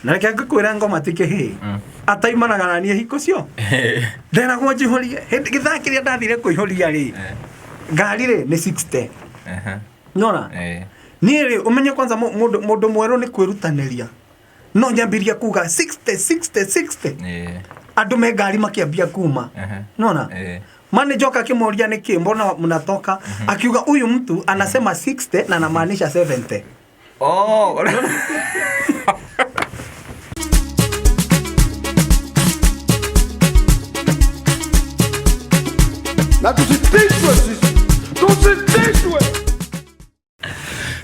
Na reke ngĩkwĩra ngoma ti kĩhĩĩ ataimanaga na niĩ hingo cio nderagwo njihũrie. Hĩndĩ gĩthaa kĩrĩa ndathire kũihũria rĩ, ngari rĩ nĩ 60. Nona niĩ rĩ, ũmenye kwanza mũndũ mwerũ nĩ kwĩrutanĩria, no nyambirie kuga 60 60 60. Andũ me ngari makĩambia kuma. Nona manager oka akĩmũria, "Nĩkĩ, mbona mnatoka?" Akiuga, "Huyu mtu anasema 60 na anamaanisha 70." Oh. Na tusitishwe sisi, tusitishwe.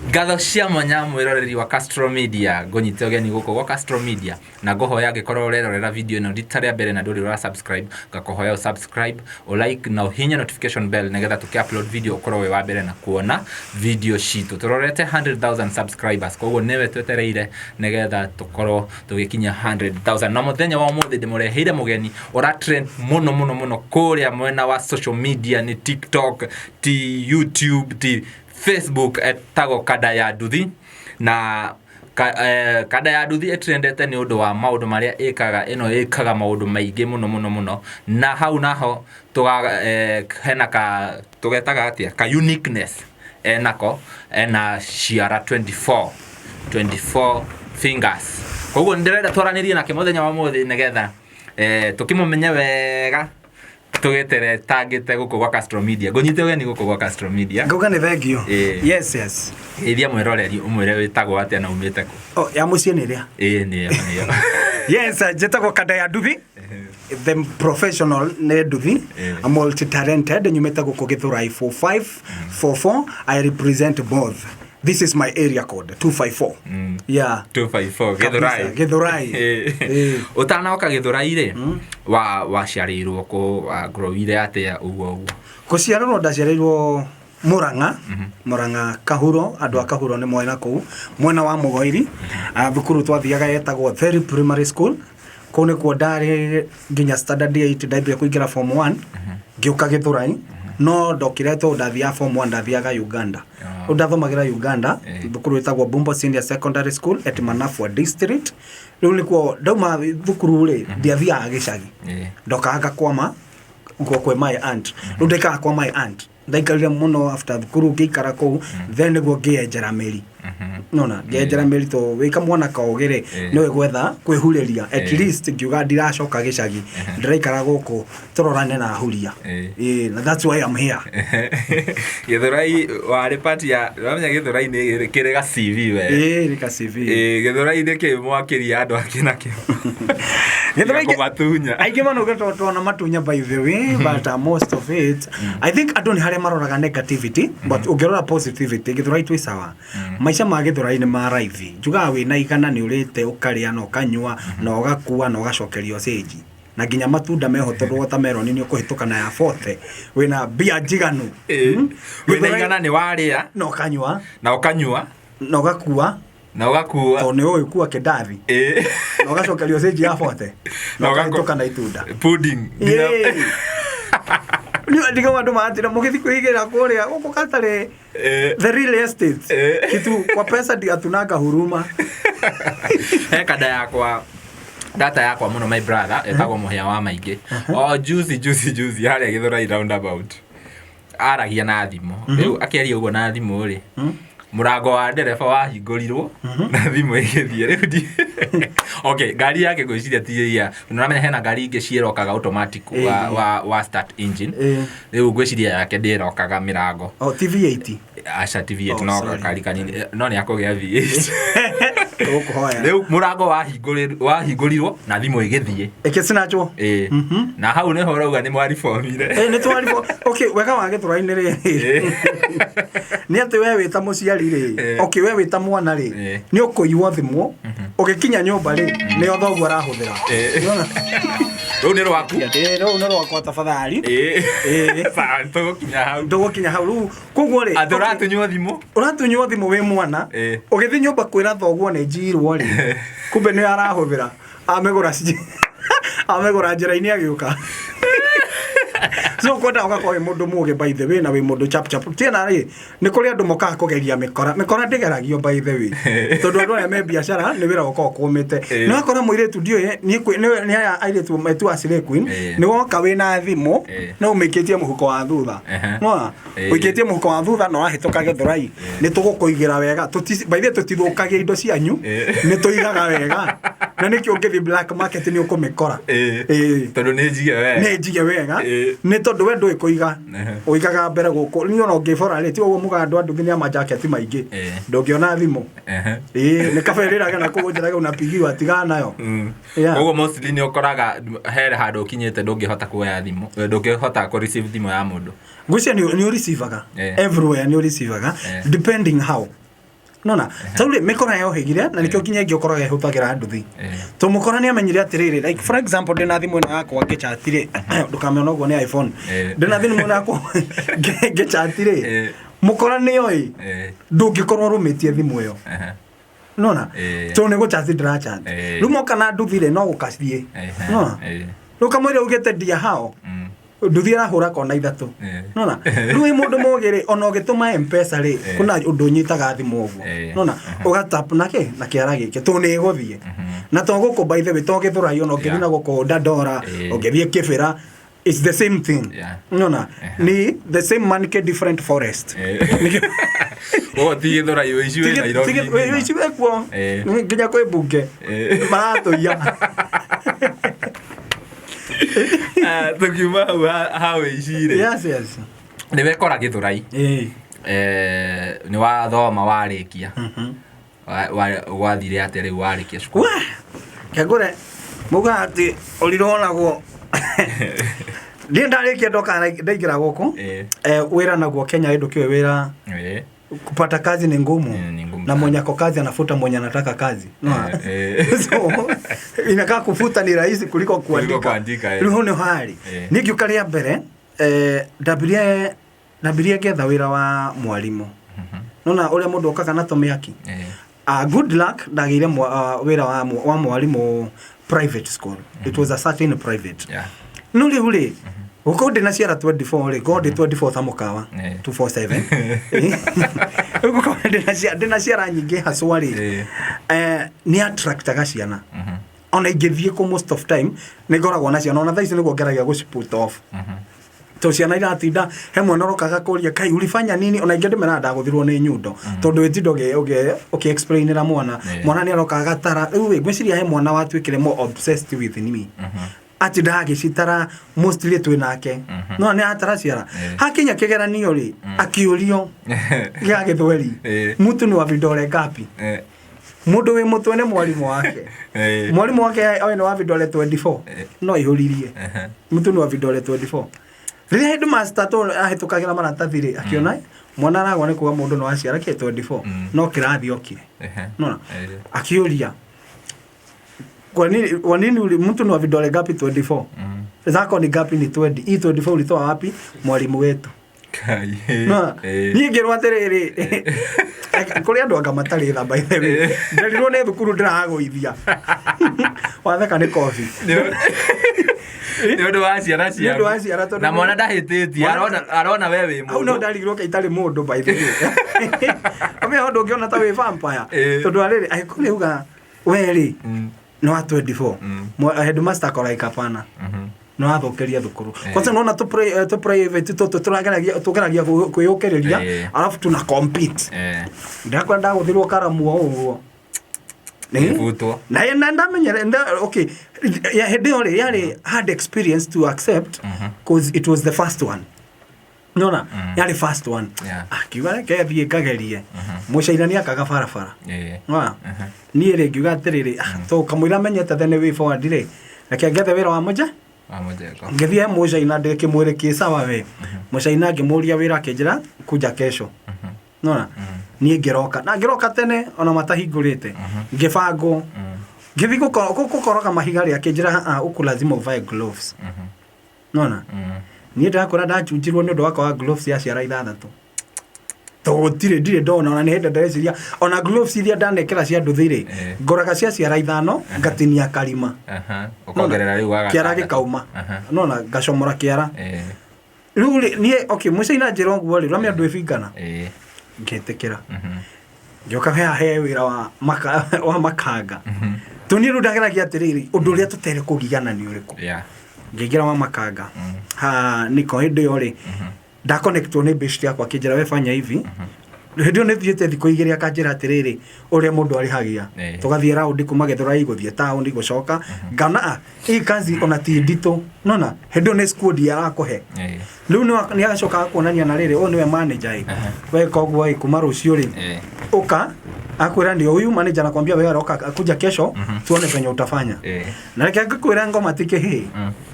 Ngatho cia mwanya mwĩroreri wa Castro Media. Ngũnyite ũgeni gũkũ gwa Castro Media na ngũhoya angĩkorwo ũrerorera video ĩno rita rĩa mbere na ndũrĩ ũra subscribe, ngakũhoya ũ subscribe, ũ like na ũhinye notification bell nĩgetha tũkĩ upload video ũkorwo wĩ wa mbere na kuona video citũ. Tũrorete 100,000 subscribers, koguo nĩwe twetereire nĩgetha tũkorwo tũgĩkinya 100,000. Na mũthenya wa ũmũthĩ ndĩmũreheire mũgeni ũra trend mũno mũno mũno kũrĩa mwena wa social media, nĩ TikTok, ti YouTube, ti Facebook, etagwo Kanda ya Nduthi. Na Kanda ya Nduthi ĩtrendete nĩ ũndũ wa maũndũ marĩa ĩkaga. Ĩno ĩkaga maũndũ maingĩ mũno mũno mũno, na hau naho tũga hena ka tũgetaga atĩa, ka uniqueness enako, ena ciara 24, 24 fingers. Koguo nĩ ndĩrenda twaranĩrie nake mũthenya wa ũmũthĩ nĩgetha tũkĩmũmenye wega tũgĩtere tangĩte gũkũ gwa Castro Media. Ngũnyite ũgeni gũkũ gwa Castro Media. Ngauga nĩ thengio. Yes. Geithia mwĩroreri, ũmwĩre wĩtagwo atĩa na umĩte kũ. Oh, ya mũciĩ nĩ ĩrĩa? Ĩĩ, nĩyo nĩyo. Yes, njĩtagwo Kanda ya Nduthi, the professional nĩ Nduthi. I'm multi talented, nyumĩte gũkũ Gĩthũrai 4544. I represent both. This is my area code, 254. Yeah. 254. Kabisa, Gĩthũrai. Gĩthũrai. Ũtanoka Gĩthũrai rĩ, wa waciarĩirwo kũ, wagrowire atĩa, ũguo ũguo? Gũciarĩrwo ndaciarĩirwo Murang'a, Murang'a Kahuro. Andũ a Kahuro nĩ mwena kũu mwena wa Mũgoiri. Ah, thukuru twathiaga yetagwo Theri Primary School. Kũu nĩkuo ndarĩ nginya standard 8. Ndambia kũingĩra form 1 ngĩũka Gĩthũrai, no ndokire tondũ ndathiaga form 1 ndathiaga Uganda. Rĩu ndathomagĩra Uganda, thukuru ĩtagwo Bumbo Senior Secondary School at Manafwa District. Rĩu nĩkuo ndauma thukuru rĩ, ndiathiaga gĩcagi, ndokaga ngakwama nguo kwĩ my aunt. Rĩu ndaikaraga kwa my aunt, ndaikarire mũno after thukuru ngĩikara kũu. Then nĩguo ngĩenjera mĩri, nona ngĩenjera mĩri to wĩ kamwana kogĩ rĩ, nĩwe gwetha kwĩhurĩria at least. Ngiuga ndiracoka gĩcagi, ndĩraikara gũkũ tũrorane na huria. Ĩĩ, na that's why I'm here. Gĩthũrai warĩ part ya, wamenya Gĩthũrai nĩ kĩrĩ ga CV we. Ĩĩ, nĩ ka CV. Ĩĩ, Gĩthũrai nĩ kĩ mwakĩria andũ angĩ nakĩo? Gĩthũrai kũmatunya. Aingĩ manauga twana matunya, by the way, but most of it, I think andũ nĩ harĩa maroraga negativity, but ũngĩrora positivity, Gĩthũrai twĩ sawa. Maica ma Gĩthũrai nĩ ma raithi. Njugaga wĩna 100 nĩ ũrĩte, ũkarĩa na ũkanyua na ũgakua na ũgacokerio cĩnji, na nginya matunda meho, tondũ watermelon nĩ ũkũhĩtũka na ya 40 wĩna mbia njiganu. Wĩna 100 nĩ warĩa na ũkanyua na ũkanyua na ũgakua na ũgakua, tondũ nĩ ũĩ kua kĩndathi na ũgacokerio cĩnji ya 40 na ũkahĩtũka na itunda. Pudding. Ndiga andũ maratira mũgĩthi kwĩigĩra kũrĩa gũkũ gatarĩ the real estate kitu kwa pesa ndi hatunanga huruma. He kanda yakwa, data yakwa mũno, my brother etagwo Mũhĩa wa Maingĩ. O juzi juzi juzi harĩa Gĩthũrai roundabout aragia na thimũ. Rĩu akĩaria ũguo na thimũ rĩ, mũrango wa ndereba wahingũrirwo na thimũ ĩgĩthiĩ. Rĩu okay, ngari yake ngwĩciria ti ĩrĩa nĩũramenya hena ngari ingĩ ciĩrokaga automatic wa start engine. Rĩu ngwĩciria yake ndĩrokaga mĩrango. Oh, ti V8? Aca, ti V8. Oh, no sorry. Kari kanini. No nĩ akũgĩa V8. Tũgũkũhoya. Rĩu mũrango wahingũrirwo na thimũ ĩgĩthiĩ. Ĩkĩcinachwo. Ĩĩ. Na hau nĩho ũrauga nĩ mwaribomire. Ĩ, nĩ twaribwo. Okay, wega wa Gĩthũrai-inĩ rĩ, nĩ atĩ we wĩ ta mũciari rĩ, okay, we wĩ ta mwana rĩ, nĩ ũkũiywo thimũ, ũgĩkinya nyũmba rĩ, nĩyo thoguo arahũthĩra. Nĩwona? Rũu nĩ rwaku. Ĩ, rũu nĩ rwakwa, tafadhali. Sawa, tũgũkinya hau. Ndũgũkinya hau rĩu koguo rĩ, atĩ okay, ũratunywo thimũ. Ũratunywo thimũ wĩ mwana, ũgĩthiĩ nyũmba kwĩra thoguo nĩ njirwo rĩ, kumbe nĩ arahũthĩra, amĩgũra amĩgũra njĩra-inĩ agĩũka. So Ũkwenda ũgakorwo wĩ mũndũ mũgĩ, by the way, na wĩ mũndũ chap chap. Tena rĩ, nĩ kũrĩ andũ mokaga kũgeria mĩkora. Mĩkora ndĩgeragio, by the way, tondũ andũ arĩa me biacara nĩ wĩra ũkoragwo kũmĩte. Nĩ wakora mũirĩtu, ndiũĩ nĩ aya airĩtu metu a Slay Queen, nĩ woka wĩna thimũ no ũmĩkĩtie mũhuko wa thutha. Nona ũikĩtie mũhuko wa thutha na ũrahĩtũka Gĩthũrai, nĩ tũgũkũigĩra wega. By the way, tũtithũkagia indo cianyu, nĩ tũigaga wega, na nĩkĩo ũngĩthiĩ black market nĩ ũkũmĩkora. Tondũ nĩ njige wega. Nĩ njige wega. Nĩ tondũ we ndũĩ kũiga. Ũigaga mbere gũkũ. Niĩ ona ũngĩbora rĩ, ti ũguo muga andũ a nduthi nĩ amajaketi maingĩ, ndũngĩona thimũ. Ĩĩ, nĩ kaba ĩrĩrage na kũu njĩrage unapigiwa, tigana nayo. Yeah. Koguo mostly nĩ ũkoraga he handũ ũkinyĩte ndũngĩhota kuoya thimũ, ndũngĩhota kũ receive thimũ ya mũndũ. Ngwĩciria nĩ ũreceivaga. Everywhere nĩ ũreceivaga, depending how. Nona tau rĩ, mĩkora yohĩgire na nĩkĩo nginya ĩngĩ ũkoraga ĩhũthagĩra nduthi. To mũkora nĩ amenyire atĩrĩrĩ, like for example, ndĩna thimũ ĩno yakwa ngĩchat rĩ, ndũkamĩona ũguo nĩ iPhone. Ndĩna thimũ ĩno yakwa ngĩchat rĩ, mũkora nĩoĩ ndũngĩkorwo ũrũmĩtie thimũ ĩyo. Nona to nĩ gũchat ndĩrachat. Rĩu moka na nduthi rĩ, no gũkathiĩ. Nona rĩu kamũira ugĩte ndia hao, nduthi ĩrahũra kona ithatũ. Nona rĩu wĩ mũndũ mũgĩ rĩ, ona ũgĩtũma Mpesa rĩ, kuna ũndũ ũnyitaga thimũ ũguo. Nona ũgatap na kĩ na kĩara gĩkĩ tondũ nĩ ĩgũthiĩ na to gũkũ, by the way, to Gĩthũrai, ona ũngĩthiĩ na gũkũ Dandora, ũngĩthiĩ Kĩbĩra, it's the same thing. Nona ni the same monkey, different forest. Koguo ti Gĩthũrai, ũici wĩ Nairobi ng'ima. Ũici wĩ kuo. Nginya kwĩ mbunge maratũiya. Ah, tũkiuma hau ha ũici rĩ, Yes. nĩ wekora Gĩthũrai. Nĩ wathoma, warĩkia. Gwathire atĩa rĩu warĩkia cukuru? We kengũre muga atĩ ũrirwo naguo ndiĩ ndarĩkia ndoka ndaingĩra gũkũ. Wĩra naguo Kenya ĩndũ kĩwe wĩra, kupata kazi ni ngumu. Ni ngumu Na sana. mwenye ako kazi anafuta mwenye anataka kazi. No. Eh. So inakaa kufuta ni rahisi kuliko kuandika. Kuandika, eh. Rĩu hau nĩho harĩ. Niĩ ngĩũka rĩa mbere, ndambirie ngetha wĩra wa mwarimũ. Nona ũrĩa mũndũ okaga na tũmĩaki. Good luck, ndagĩire wĩra wa mwarimũ private school. It was a certain private. No rĩu rĩ, gũkorwo ndĩ na ciara 24 rĩ, ngorwo ndĩ 24 ta mũkawa 247, rĩu gũkorwo ndĩ na ciara nyingĩ haswa rĩ, nĩ attractaga ciana. Ona ingĩthiĩ kũ, most of time nĩ ngoragwo na ciana. Ona thaa ici nĩguo ngeragia gũci put off, to ciana iratinda he mwana ũrokaga kũria, "Kai ulifanya nini?" Ona ingĩ ndĩmeraga ndagũthirwo nĩ nyundo, tondũ wĩtinda ũkĩ explainĩra mwana. Mwana nĩ arokaga gatara. Rĩu ĩ, ngwĩciria he mwana watuĩkire more obsessed with me, ati ndagĩcitara mostly twĩ nake, no nĩ atara ciara. Hakinya kĩgeranio rĩ, akĩũrio gĩa gĩthweri, "Mtu ni wa vidole ngapi?" Mũndũ wĩ mũtwe nĩ mwarimũ wake. Mwarimũ wake oĩ nĩ wa vidole 24, no ihũririe, "Mtu ni wa vidole 24." Rĩrĩa headmaster to ahĩtũkagĩra maratathi rĩ, akĩona mwana aragwa nĩ kuga mũndũ no aciara kĩ 24. No kĩrathi okire. Nona akiuria, "Kwa nini mtu ni wa vidole ngapi? 24 zako ni ngapi?" "Ni 20." "Hii 24 ulitoa wapi?" "Mwalimu wetu." Kai. No, niĩ ngĩrwo atĩrĩrĩ, kũrĩ andũ anga matarĩ tha, by the way. Nderirwo nĩ thukuru ndĩragũithia. Watheka nĩ kobi. Nĩ ũndũ wa ciana. Nĩ ũndũ wa ciana, tondũ Na mwana ndahĩtĩtie, arona we wĩ hau no mũndũ. Ndarigirwo ka itarĩ mũndũ, by the way. Ũmenya ũndũ ũngĩona ta wĩ vampire. Tondũ arĩrĩ angĩkorwo uga we rĩ nĩ wa 24. Headmaster akora like, "Hapana, nĩ wathũkĩria thukuru." Kwanza nona tũ private tũtũ tũrageragia tũgeragia kwĩyũkĩrĩria, alafu tuna compete. Ndakora ndagũthirwo karamu o ũguo. Gĩbutwo. Na ndamenyere okay, ya hĩndĩ ĩyo rĩ, yarĩ hard experience to accept, cause it was the first one. Nona yarĩ first one. Akiuga reke thiĩ ngagerie mũcaina nĩ akaga barabara. Nona niĩ rĩ, ngiuga atĩrĩrĩ, to kamũira menyete the way forward rĩ, reke ngethe wĩra wa mũnje. Wa mũjengo. Ngĩthiĩ he mũcaina ndĩ kĩmwĩrĩ kĩ sawa we. Mũcaina ngĩmũria wĩra, akĩnjĩra kuja kesho. Nona niĩ ngĩroka na ngĩroka tene ona matahingũrĩte, ngĩbangwo, ngĩthiĩ gũkoroga mahiga rĩ, akĩnjĩra, "Ah, huku lazima uvae gloves." Nona niĩ ndakora ndachunjirwo nĩ ũndũ wakwa wa gloves ya ciara ithathatũ, to gũtirĩ ndirĩ ndona. Ona nĩ hĩndĩ ndĩreciria ona gloves iria ndanekĩra cia nduthi rĩ, ngoraga cia ciara ithano, ngatinia karima. Ũkongerera rĩu wa kĩara gatandatũ. gĩkauma. Nona ngacomora kĩara. Rĩu rĩ niĩ okay mũcaina njĩra ũguo rĩ ũramenya ndwĩbingana. Ĩĩ. Ngĩtĩkĩra. Mhm. Ngĩũka he wĩra wa maka, wa makanga. Tondũ niĩ rĩu ndageragia atĩrĩrĩ ũndũ ũrĩa tũtere kũgigana nĩ ũrĩkũ. Yeah. Ngĩingĩra wa makanga. Ha niko hĩndĩ ĩyo rĩ ndakonectwo nĩ best yakwa akĩnjĩra we fanya hivi. Hĩndĩ ĩyo nĩ thiĩte thikũ igĩrĩ akanjĩra atĩrĩrĩ ũrĩa mũndũ arĩhagia. Ĩĩ. Tũgathiĩ raundi kuma Gĩthũrai gũthiĩ taũni gũcoka ngana ah, hii kazi ona ti nditũ nona hĩndĩ ĩyo nĩ squad arakũhe. Ĩĩ. Rĩu nĩ agacoka akuonania na rĩrĩ ũyũ nĩwe manager ĩ weka ũguo ĩ kuma rũciũ rĩ Ĩĩ. uka akwĩra ndio huyu manager anakwambia wewe roka kuja kesho tuone venye utafanya. Ĩĩ. Na reke ngĩkwĩra ngoma ti kĩhĩ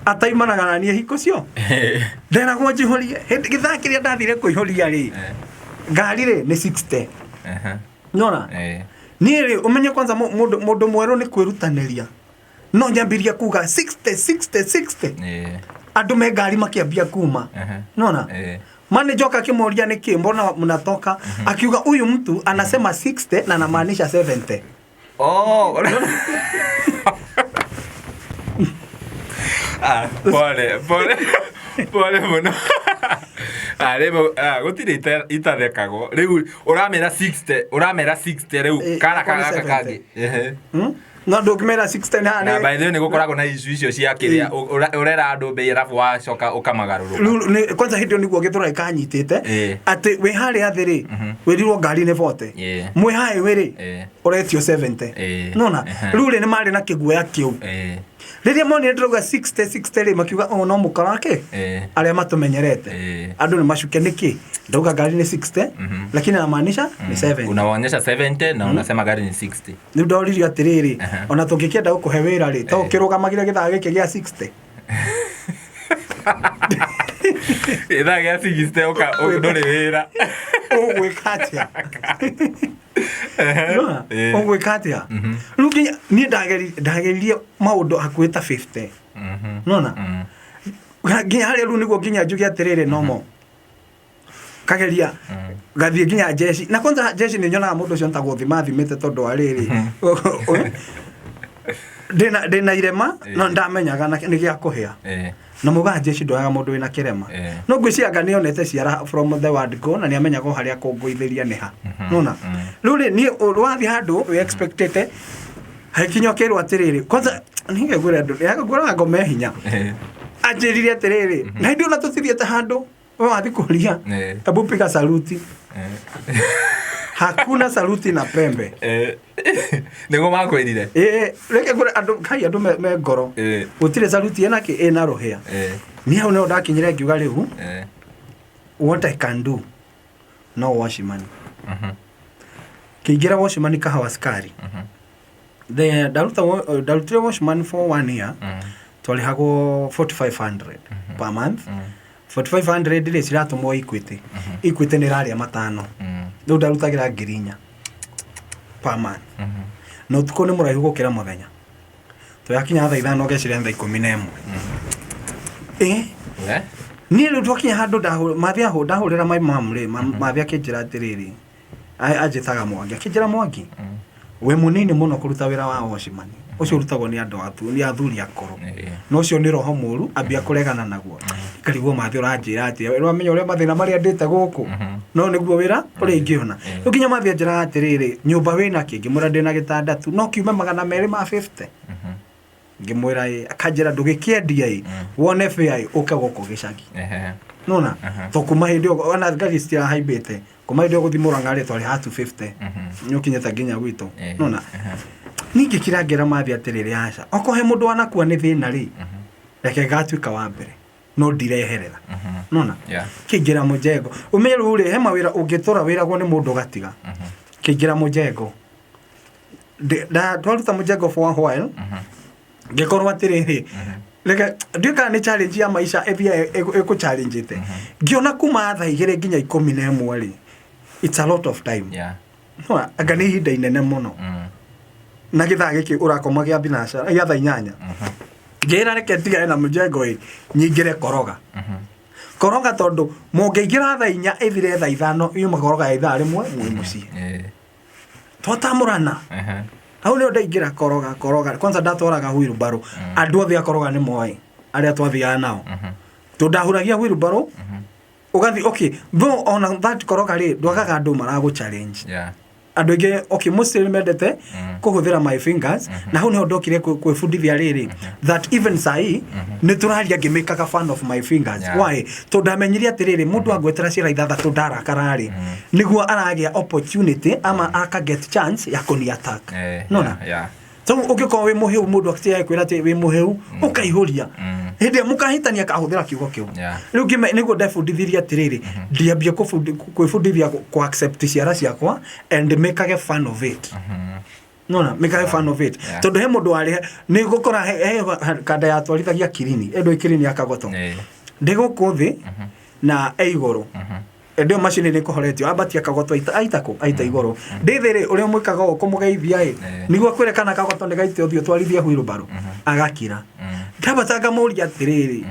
ataimanaga na niĩ hingo cio nderagwo njihũrie hĩndĩ gĩthaa kĩrĩa ndathire kũihũria rĩ ngari rĩ nĩ 60 Aha. nona Ĩĩ. niĩ rĩ ũmenye kwanza mũndũ mwerũ nĩ kwĩrutanĩria no nyambirie kuga 60 60 60 Ĩĩ. andũ me ngari makĩambia kuma Aha. nona Ĩĩ. manager oka akĩmũria nĩkĩ mbona mnatoka akiuga huyu mtu anasema 60 na anamaanisha 70. Oh. Ah, pole, pole. Pole mũno. Ah, rĩu ah, gũtirĩ itathekagwo. Rĩu ũramera 60, ũramera 60 rĩu Ĩ, kara akorwo gaka 70. kangĩ. Ehe. Hmm? No ndũngĩmera 60 na Na nĩ by the way nĩ gũkoragwo na issue icio cia kĩrĩa ũrera andũ mbei arabu wacoka ũkamagarũrũka. Rĩu kwanza hĩndĩ ĩyo nĩguo gĩthũrai kanyitĩte Ĩ. atĩ wĩ harĩa thĩ rĩ wĩrirwo ngari nĩ 40 Ĩ. mwĩ highway rĩ Ĩ. ũretio 70 Ĩ. nona Ehe. rĩu rĩ nĩ marĩ na kĩguoya kĩu Ĩ. rĩrĩa monire ndĩrauga 60 60 rĩ makiuga o no mũkora wake Ĩ. arĩa matũmenyerete Ĩ. andũ nĩ macuke nĩkĩ ndauga ngari nĩ 60 lakini anamaanisha nĩ 70. Unawaonyesha 70 na unasema gari ni 60. Rĩu ndoririo atĩrĩrĩ Aha. ona tũngĩkĩenda gũkũhe wĩra rĩ to Ĩ. ũkĩrũgamagĩre gĩthaa gĩkĩ gĩa 60. Gĩthaa gĩa 60 ũka ndũrĩ wĩra. Ũgwĩka atĩa? Nona, Ĩ. ũgwĩka atĩa rĩu nginya niĩ ndageririe maũndũ hakuhĩ ta 50 Mhm. nona Mm. nginya harĩa rĩu nĩguo nginya njuge atĩrĩrĩ nomo kageria gathiĩ nginya jeshi na kwanza jeshi nĩ nyonaga mũndũ ũcio nĩtagwo thima thimĩte tondũ wa rĩrĩ ndĩna irema no ndamenyaga na nĩ gĩa kũhĩa Ĩ. na mugaga jeshi ndoyaga mũndũ wĩna kĩrema Eh. no ngwĩciria anga nĩonete ciara from the word go na nĩamenyaga o harĩa kũngũithĩria nĩ ha nona rĩu rĩ niĩ wathiĩ handũ wĩ expectĩte hakinya ũkĩrwo atĩrĩrĩ kwanza nĩngwĩra andũ ngwĩraga ngome hinya Ĩ. anjĩrire atĩrĩrĩ na hĩndĩ ona tũtithiĩte handũ we wathi kũria Eh. hebu piga saluti Ĩ. hakuna saluti na pembe. Ĩ. Nĩguo makwĩrire. Ĩ, reke ngwĩre andũ kai andũ me ngoro Ĩ. gũtirĩ saluti ĩna kĩ ĩna rũhĩa Ĩ. niĩ hau nĩho ndakinyire ngiuga rĩu Ĩ. what I can do no washimani Mhm. kĩingĩra washimani kahawa sukari the ndaruta ndarutire washman for one year. Mm. Twarĩhagwo 4500 per month. 4500 rĩ ciratũmwo Equity. Equity nĩ ĩrarĩa matano. Mm. Rĩu ndarutagĩra 4,000 per month. Mhm. Na ũtukũ nĩ mũraihu gũkĩra mũthenya tũyakinya thaa 5 ũgeciria nĩ thaa 11. Ĩ We? niĩ rĩu twakinya handũ mathi ndahũrĩra my mom rĩ mathi akĩnjĩra atĩrĩrĩ anjĩtaga Mwangi akĩnjĩra Mwangi wĩ mũnini mũno kũruta wĩra wa washimani ũcio ũrutagwo nĩ andũ nĩ athuri akũrũ. Ĩ. Na ũcio nĩ roho mũru ambia kũregana naguo ngarigwo mathi ũranjĩra atĩa ũramenya ũrĩa mathĩna marĩa ndĩte gũkũ no nĩguo wĩra ũrĩa ingĩona rĩu nginya mathi anjĩraga atĩrĩrĩ nyũmba wĩna kĩ ngĩmwĩra ndĩna gĩtanda tu no kiume 250. Ngĩmwĩra ĩ akanjĩra ndũgĩkĩendia ĩ wone bĩa ĩ ũke gũkũ gĩcagi. Ehe. Nona Aha. to kuma hĩndĩ ĩyo ona ngari citirahaibĩte kuma hĩndĩ ĩyo gũthiĩ Mũrang'a rĩ twarĩ ha 250 nĩ ũkinyĩte nginya gwitũ. Ĩ. Nona ningĩ kĩrangĩra mathi atĩrĩrĩ aca okorwo he mũndũ wanakua nĩ thĩna rĩ reke ngatuĩka wa mbere no ndireherera nona Yeah. kĩingĩra mũjengo ũmenye rĩu rĩ he mawĩra ũngĩtũra wĩragwo nĩ mũndũ ũgatiga kĩingĩra mũjengo twaruta mũjengo for a while ngĩkorwo atĩrĩrĩ reke ndiũĩ kana nĩ challenge ya maisha ĩthiaga ĩkũ challenge-ĩte ngĩona kuma thaa 2 nginya 11 rĩ it's a lot of time. Yeah. No, anga nĩ ihinda inene mũno Mm. na gĩthaa gĩkĩ ũrakoma gĩa thinacara gĩa thaa 8 ngĩra reke ndigane na mũjengo ĩ nyingĩre koroga koroga tondũ mũngĩingĩra thaa 4 ĩthire thaa 5 yuma koroga ya ithaa rĩmwe mwĩ mũciĩ Ĩ. twatamũrana Ehe. hau nĩho ndaingĩra koroga koroga kwanza ndatwaraga wheelbarrow andũ othe a koroga nĩ moĩ arĩa twathiaga nao tondũ ndahuragia wheelbarrow Ũgathiĩ, okay, though ona that koroga rĩ, ndwagaga andũ maragũ challenge. Andũ aingĩ, okay, mostly nĩ mendete kũhũthĩra my fingers, na hau nĩho ndokire kwĩbundithia rĩrĩ, that even sahi nĩ tũraria ngĩmĩkaga fun of my fingers. Why? Tondũ ndamenyire atĩrĩrĩ, mũndũ angwetera ciara ithathatũ ndarakara rĩ, nĩguo aragĩa opportunity ama aka get chance ya kũni attack. Nona? So ũngĩkorwo wĩ mũhĩu, mũndũ akĩtiga kwĩra atĩ wĩ mũhĩu, ũkaihũria. Hĩndĩ ĩrĩa mũkahĩtania akahũthĩra kiugo kĩu. Rĩu nĩguo ndebundithirie atĩrĩrĩ, ndiambie kwĩbundithia kũ accept ciara ciakwa and mekage fun of it. Nona, mekage fun of it. Tondũ he mũndũ warĩ nĩ gũkora he kanda yatwarithagia kirini, ĩndũ kirini ya kagoto. Ndĩ gũkũ thĩ na e igũrũ. Ĩndĩ ĩyo macini nĩ kũhoretio, ambatia kagoto aita aita kũ aita igũrũ. Ndĩ thĩ rĩ, ũrĩa ũmwĩkaga ũũ kũmũgeithia ĩ, nĩguo akwĩre kana kagoto nĩ gaite ũthiĩ ũtwarithie wheelbarrow, agakira. Ndambata ngamũria atĩrĩrĩ,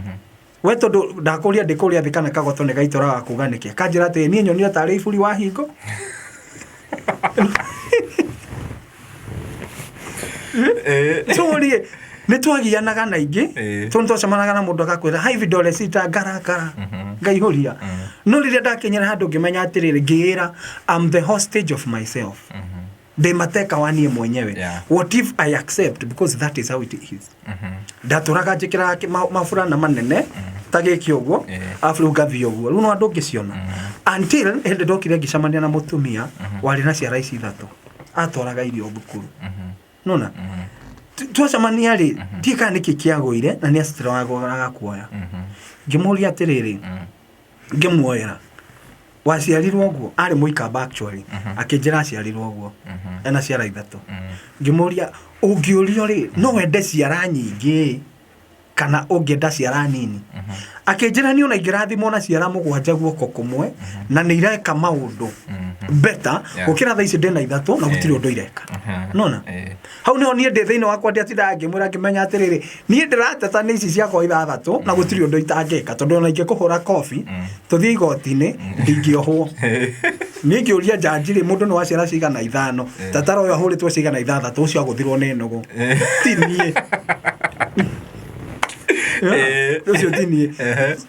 we tondũ ndakũria ndĩ kũrĩa thĩ kana kagoto nĩ gaite ũraga kuga nĩkĩ? Akanjĩra atĩrĩ, niĩ nyonire tarĩ iburi wahingo. So rĩ, nĩ twagianaga na ingĩ, tondũ twacemanaga na mũndũ agakwĩra hai vidole sita ngarakara, ngaihũria. No rĩrĩa ndakinyĩra handũ ngĩmenya atĩrĩrĩ, ngĩĩra I'm the hostage of myself. Ndĩ mateka wa niĩ mwenyewe. What if I accept, because that is how it is. Ndatũraga njĩkĩraga maburana manene ta gĩkĩ ũguo, arabu rĩu ngathiĩ ũguo, rĩu no andũ ngĩciona, until hĩndĩ ndokire ngĩcemania na mũtumia warĩ na ciara ici ithatũ, atwaraga irio thukuru. Nona twacemania rĩ, ndiĩ kana nĩkĩ kĩagũire na nĩ acitiraga kuoya. Ngĩmũria atĩrĩrĩ, ngĩmuoera waciarirwo ũguo, arĩ mũikamba actually, akĩnjĩra aciarirwo ũguo, ena ciara ithatũ. Ngĩmũria, ũngĩũrio rĩ, no wende ciara nyingĩ kana ũngĩenda ciara nini? Akĩnjĩra niĩ ona ingĩrathimwo na ciara mũgwanja guoko kũmwe na nĩ ireka maũndũ better gũkĩra thaa ici ndĩna ithatũ na gũtirĩ ũndũ ireka. Nona hau niho niĩ ndĩ thĩinĩ wakwa ndiatindaga ngĩmwĩra, ngĩmenya atĩrĩrĩ, niĩ ndĩrateta nĩ ici ciakwa ithathatũ na gũtirĩ ũndũ itangĩka, tondũ ona ingĩkũhũra kobi tũthiĩ igoti-inĩ ndingĩohwo. Niĩ ngĩũria njanji rĩ, mũndũ nĩ wa ciara cigana ithano, tatara ũyũ ahũrĩtwo cigana ithathatũ, ũcio agũthirwo nĩ nũgũ, ti niĩ. Ũcio ti niĩ.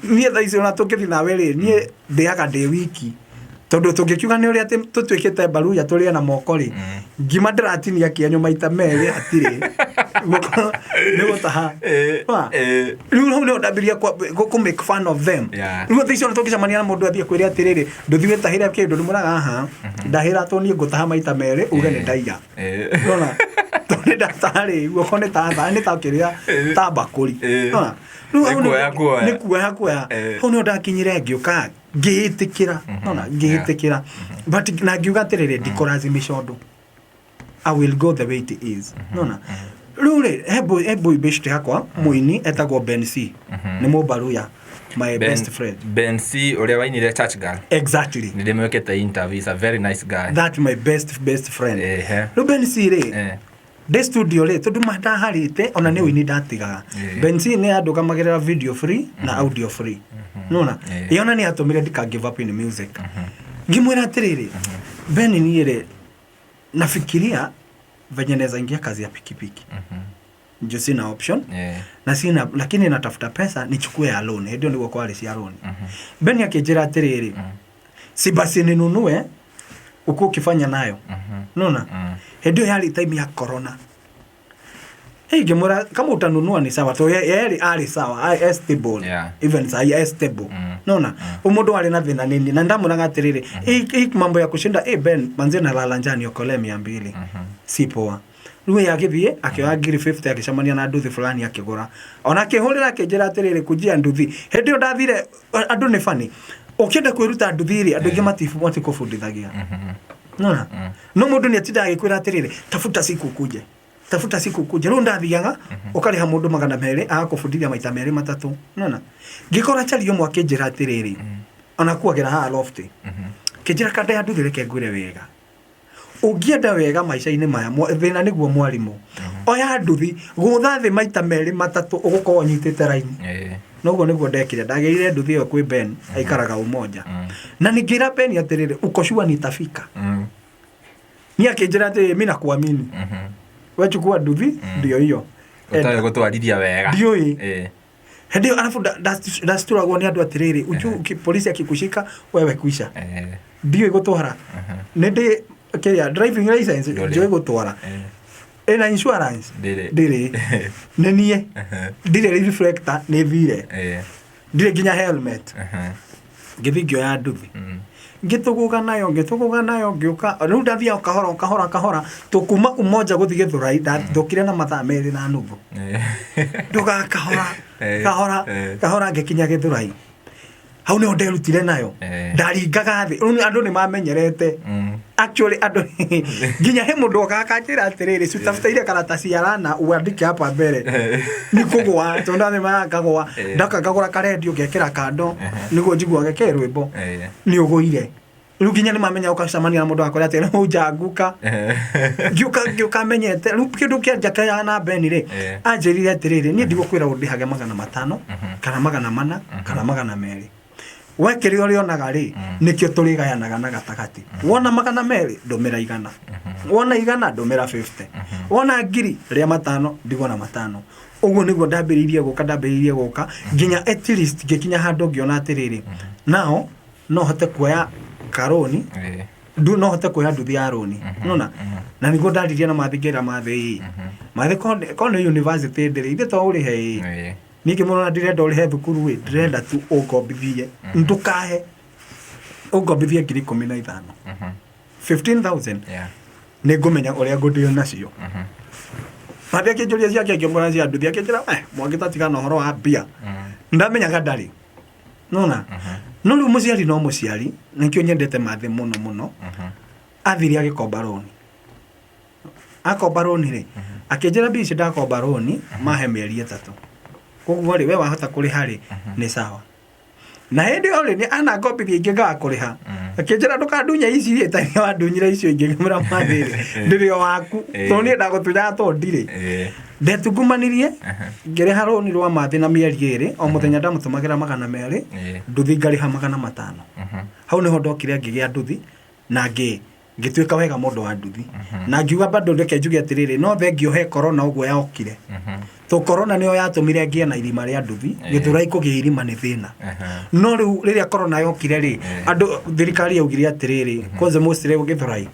Niĩ thaa ici ona tũngĩthiĩ nawe rĩ, niĩ ndĩaga ndĩ wiki, tondũ tũngĩkiuga nĩ ũrĩa atĩ tũtuĩkĩte mbaruya tũrĩe na moko rĩ, ngima ndĩratinia kĩenyũ maita merĩ, hatirĩ Guoko nĩ gũtaha. Wa? Rĩu hau nĩho ndambirie kũ make fun of them. Rĩu thaa icio ona tũngĩcemania na mũndũ athiĩ kwĩre atĩrĩrĩ, ndũthiĩ wĩtahĩre kĩndũ, ndĩmwĩraga haha ndahĩra tũ niĩ ngũtaha maita merĩ uge nĩ ndaiya. Nona tondũ nĩ ndataha rĩ, guoko nĩ ta nĩ ta kĩrĩa ta mbakũri. Nona rĩu hau Nĩ kuoya kuoya. nĩ kuoya kuoya. Hau nĩho ndakinyire ngĩũka ngĩĩtĩkĩra. Nona ngĩĩtĩkĩra, but na ngiuga atĩrĩrĩ, ndikũrazimisha ũndũ, I will go the way it is. Nona rĩu rĩ, he boy best yakwa mũini etagwo Ben C, nĩ mũbaruya, my best friend. Ben C ũrĩa wainire Church Girl? Exactly. Nĩ ndĩmwĩkĩte interview, he's a very nice guy. That my best best friend. Rĩu Ben C rĩ, ndĩ studio rĩ, tondũ ma ndaharĩte ona nĩ ũini ndatigaga. Ben C nĩ andũgamagĩrĩra video free na audio free. Nona ĩona nĩ atũmire ndika give up in music. Ngĩmwĩra atĩrĩrĩ, Ben, niĩ rĩ, nafikiria venye naweza ingia kazi ya pikipiki juu sina option na sina, lakini natafuta pesa nichukue ya loan. Hĩndĩ ĩyo nĩguo kwarĩ cia loan. Ben akĩnjĩra atĩrĩrĩ, si basi ninunue ukuwa ukifanya nayo. Nona hĩndĩ ĩyo yarĩ time ya corona. Hey, ngĩmwĩra kama utanunua ni sawa, to yeye arĩ sawa, stable. Even sahi stable. Nona mũndũ warĩ na thĩna nini na ndamwĩraga atĩrĩrĩ, hii mambo ya kushinda, eh, Ben manze nalala njaa, niokolee 200, si poa. Rĩu ye agĩthiĩ akĩoya ngiri 50, agĩcemania na nduthi fulani akĩgũra, ona akĩhũrĩra akĩnjĩra atĩrĩrĩ, kujia nduthi. Hĩndĩ ĩyo ndathire, andũ nĩ bani, ũkĩenda kwĩruta nduthi rĩ, andũ aingĩ matikũbundithagia. Nona no mũndũ nĩ atindaga agĩkwĩra atĩrĩrĩ, tafuta siku ukuje, tafuta siku ukuje. Rĩu ndathiaga ũkarĩha mũndũ 200 agakũbundithia maita merĩ matatũ. Nona ngĩkora chari ũmwe akĩnjĩra atĩrĩrĩ, ona kuagĩra haha loft, kĩnjĩra kanda ya nduthi, reke ngwĩre wega, ũngĩenda wega maica-inĩ maya, thĩna nĩguo mwarimũ, oya nduthi gũtha thĩ maita merĩ matatũ, ũgũkorwo ũnyitĩte raini. Noguo nĩguo ndekire, ndagĩrire nduthi ĩyo kwĩ Ben, aikaraga Umoja, na ningĩra Ben atĩrĩrĩ, uko sure nitafika? Niĩ akĩnjĩra atĩrĩrĩ, mi nakuamini, we chukua nduthi, ndio hiyo. Ũtarĩ gũtwarithia wega. Ndiũĩ. Hĩndĩ ĩyo arabu ndacituragwo nĩ andũ atĩrĩrĩ, uju polisi akikushika wewe kuisha. Ndiũĩ gũtwara. Nĩ ndĩ kĩrĩa driving license Ndũrĩ. njũĩ gũtwara. Ĩna insurance Ndĩrĩ. Ndĩrĩ. Nĩ niĩ. Ndirĩ reflector nĩ thire. Ndirĩ nginya helmet. Ngĩthiĩ ngĩoya nduthi. Ngĩtũgũga nayo ngĩtũgũga nayo ngĩũka rĩu ndathiaga o kahora o kahora kahora tũkuma Umoja gũthiĩ Gĩthũrai ndokire na mathaa merĩ na nuthu ndugaga kahora kahora kahora ngĩkinya Gĩthũrai hau nĩho nderutire nayo. Ndaringaga thĩ rĩu andũ nĩ mamenyerete. Actually andũ nginya he mũndũ okaga akanjĩra atĩrĩrĩ, cutafuta ile karatasi ya rana uandike hapa mbere nĩ kũgwa tondũ ndathiĩ ngagwa. Ndoka ngagũra karendio ngekĩra kando nĩguo njiguage ke rwĩmbo nĩ ũgũire. Rĩu nginya nĩ mamenya ũgacemania na mũndũ akora atĩ rĩu njanguka ngĩũka ngĩũka menyete rĩu kĩndũ kĩa njakayaga na Beni rĩ. Anjĩrire atĩrĩrĩ, niĩ ndigũkwĩra ũndĩhage 500 kana 400 kana 200, we kĩrĩa ũrĩonaga rĩ nĩkĩo tũrĩgayanaga na gatagatĩ. Wona 200 ndũmĩra 100, wona 100 ndũmĩra 50, wona 1000 rĩa 5 ndigwo na 5. Ũguo nĩguo ndambĩrĩirie gũka, ndambĩrĩirie gũka nginya at least ngĩkinya handũ ngĩona atĩrĩrĩ, nao no hote kuoya karũni ndu no hote kuoya nduthi ya rũni nona. Na nĩguo ndaririe na mathi ngĩra mathi ĩ mathi ko nĩ university ndĩrĩ ithe to ũrĩhe ĩ. Ningĩ mũno na ndirenda ũrĩhe thukuru ĩ, ndĩrenda tu ũngombithie ndũkahe ũngombithie 15,000, 15,000. Nĩ ngũmenya ũrĩa ngũdeal nacio. Mathi akĩnjũria ciake ngĩmwĩra cia nduthi akĩnjĩra mwangi tatigana ũhoro wa mbia. Ndamenyaga ndarĩ nona no rĩu mũciari no mũciari nĩkĩo nyendete mathi mũno mũno. Athire agĩkomba rũni, akomba rũni rĩ akĩnjĩra mbia icio ndakomba rũni mahe mĩeri 3, koguo rĩ we wahota kũrĩha rĩ nĩ sawa. Na hĩndĩ ĩyo rĩ nĩ anangombithia ingĩ ngaga kũrĩha akĩnjĩra ndũkandunya ici rĩ ta iria wandunyire icio ingĩ. Ngĩmwĩra mathi rĩ ndĩrĩ o waku tondũ niĩ ndagũtunyaga tondũ ndirĩ. Ndetungumanirie ngĩrĩha rũni rwa mathi na mĩeri 2 o mũthenya ndamũtũmagĩra 200 nduthi ngarĩha 500. Hau nĩho ndokire ngĩgĩa nduthi na ngĩtuĩka wega mũndũ wa nduthi na ngiuga bado reke njuge atĩrĩrĩ no thengio he corona ũguo yokire to corona nĩyo yatũmire ngĩe na irima rĩa nduthi. Gĩthũrai kũgĩa irima nĩ thĩna no rĩu rĩrĩa corona yokire rĩ andũ thirikari yaugire atĩrĩrĩ kwanza mostly Gĩthũrai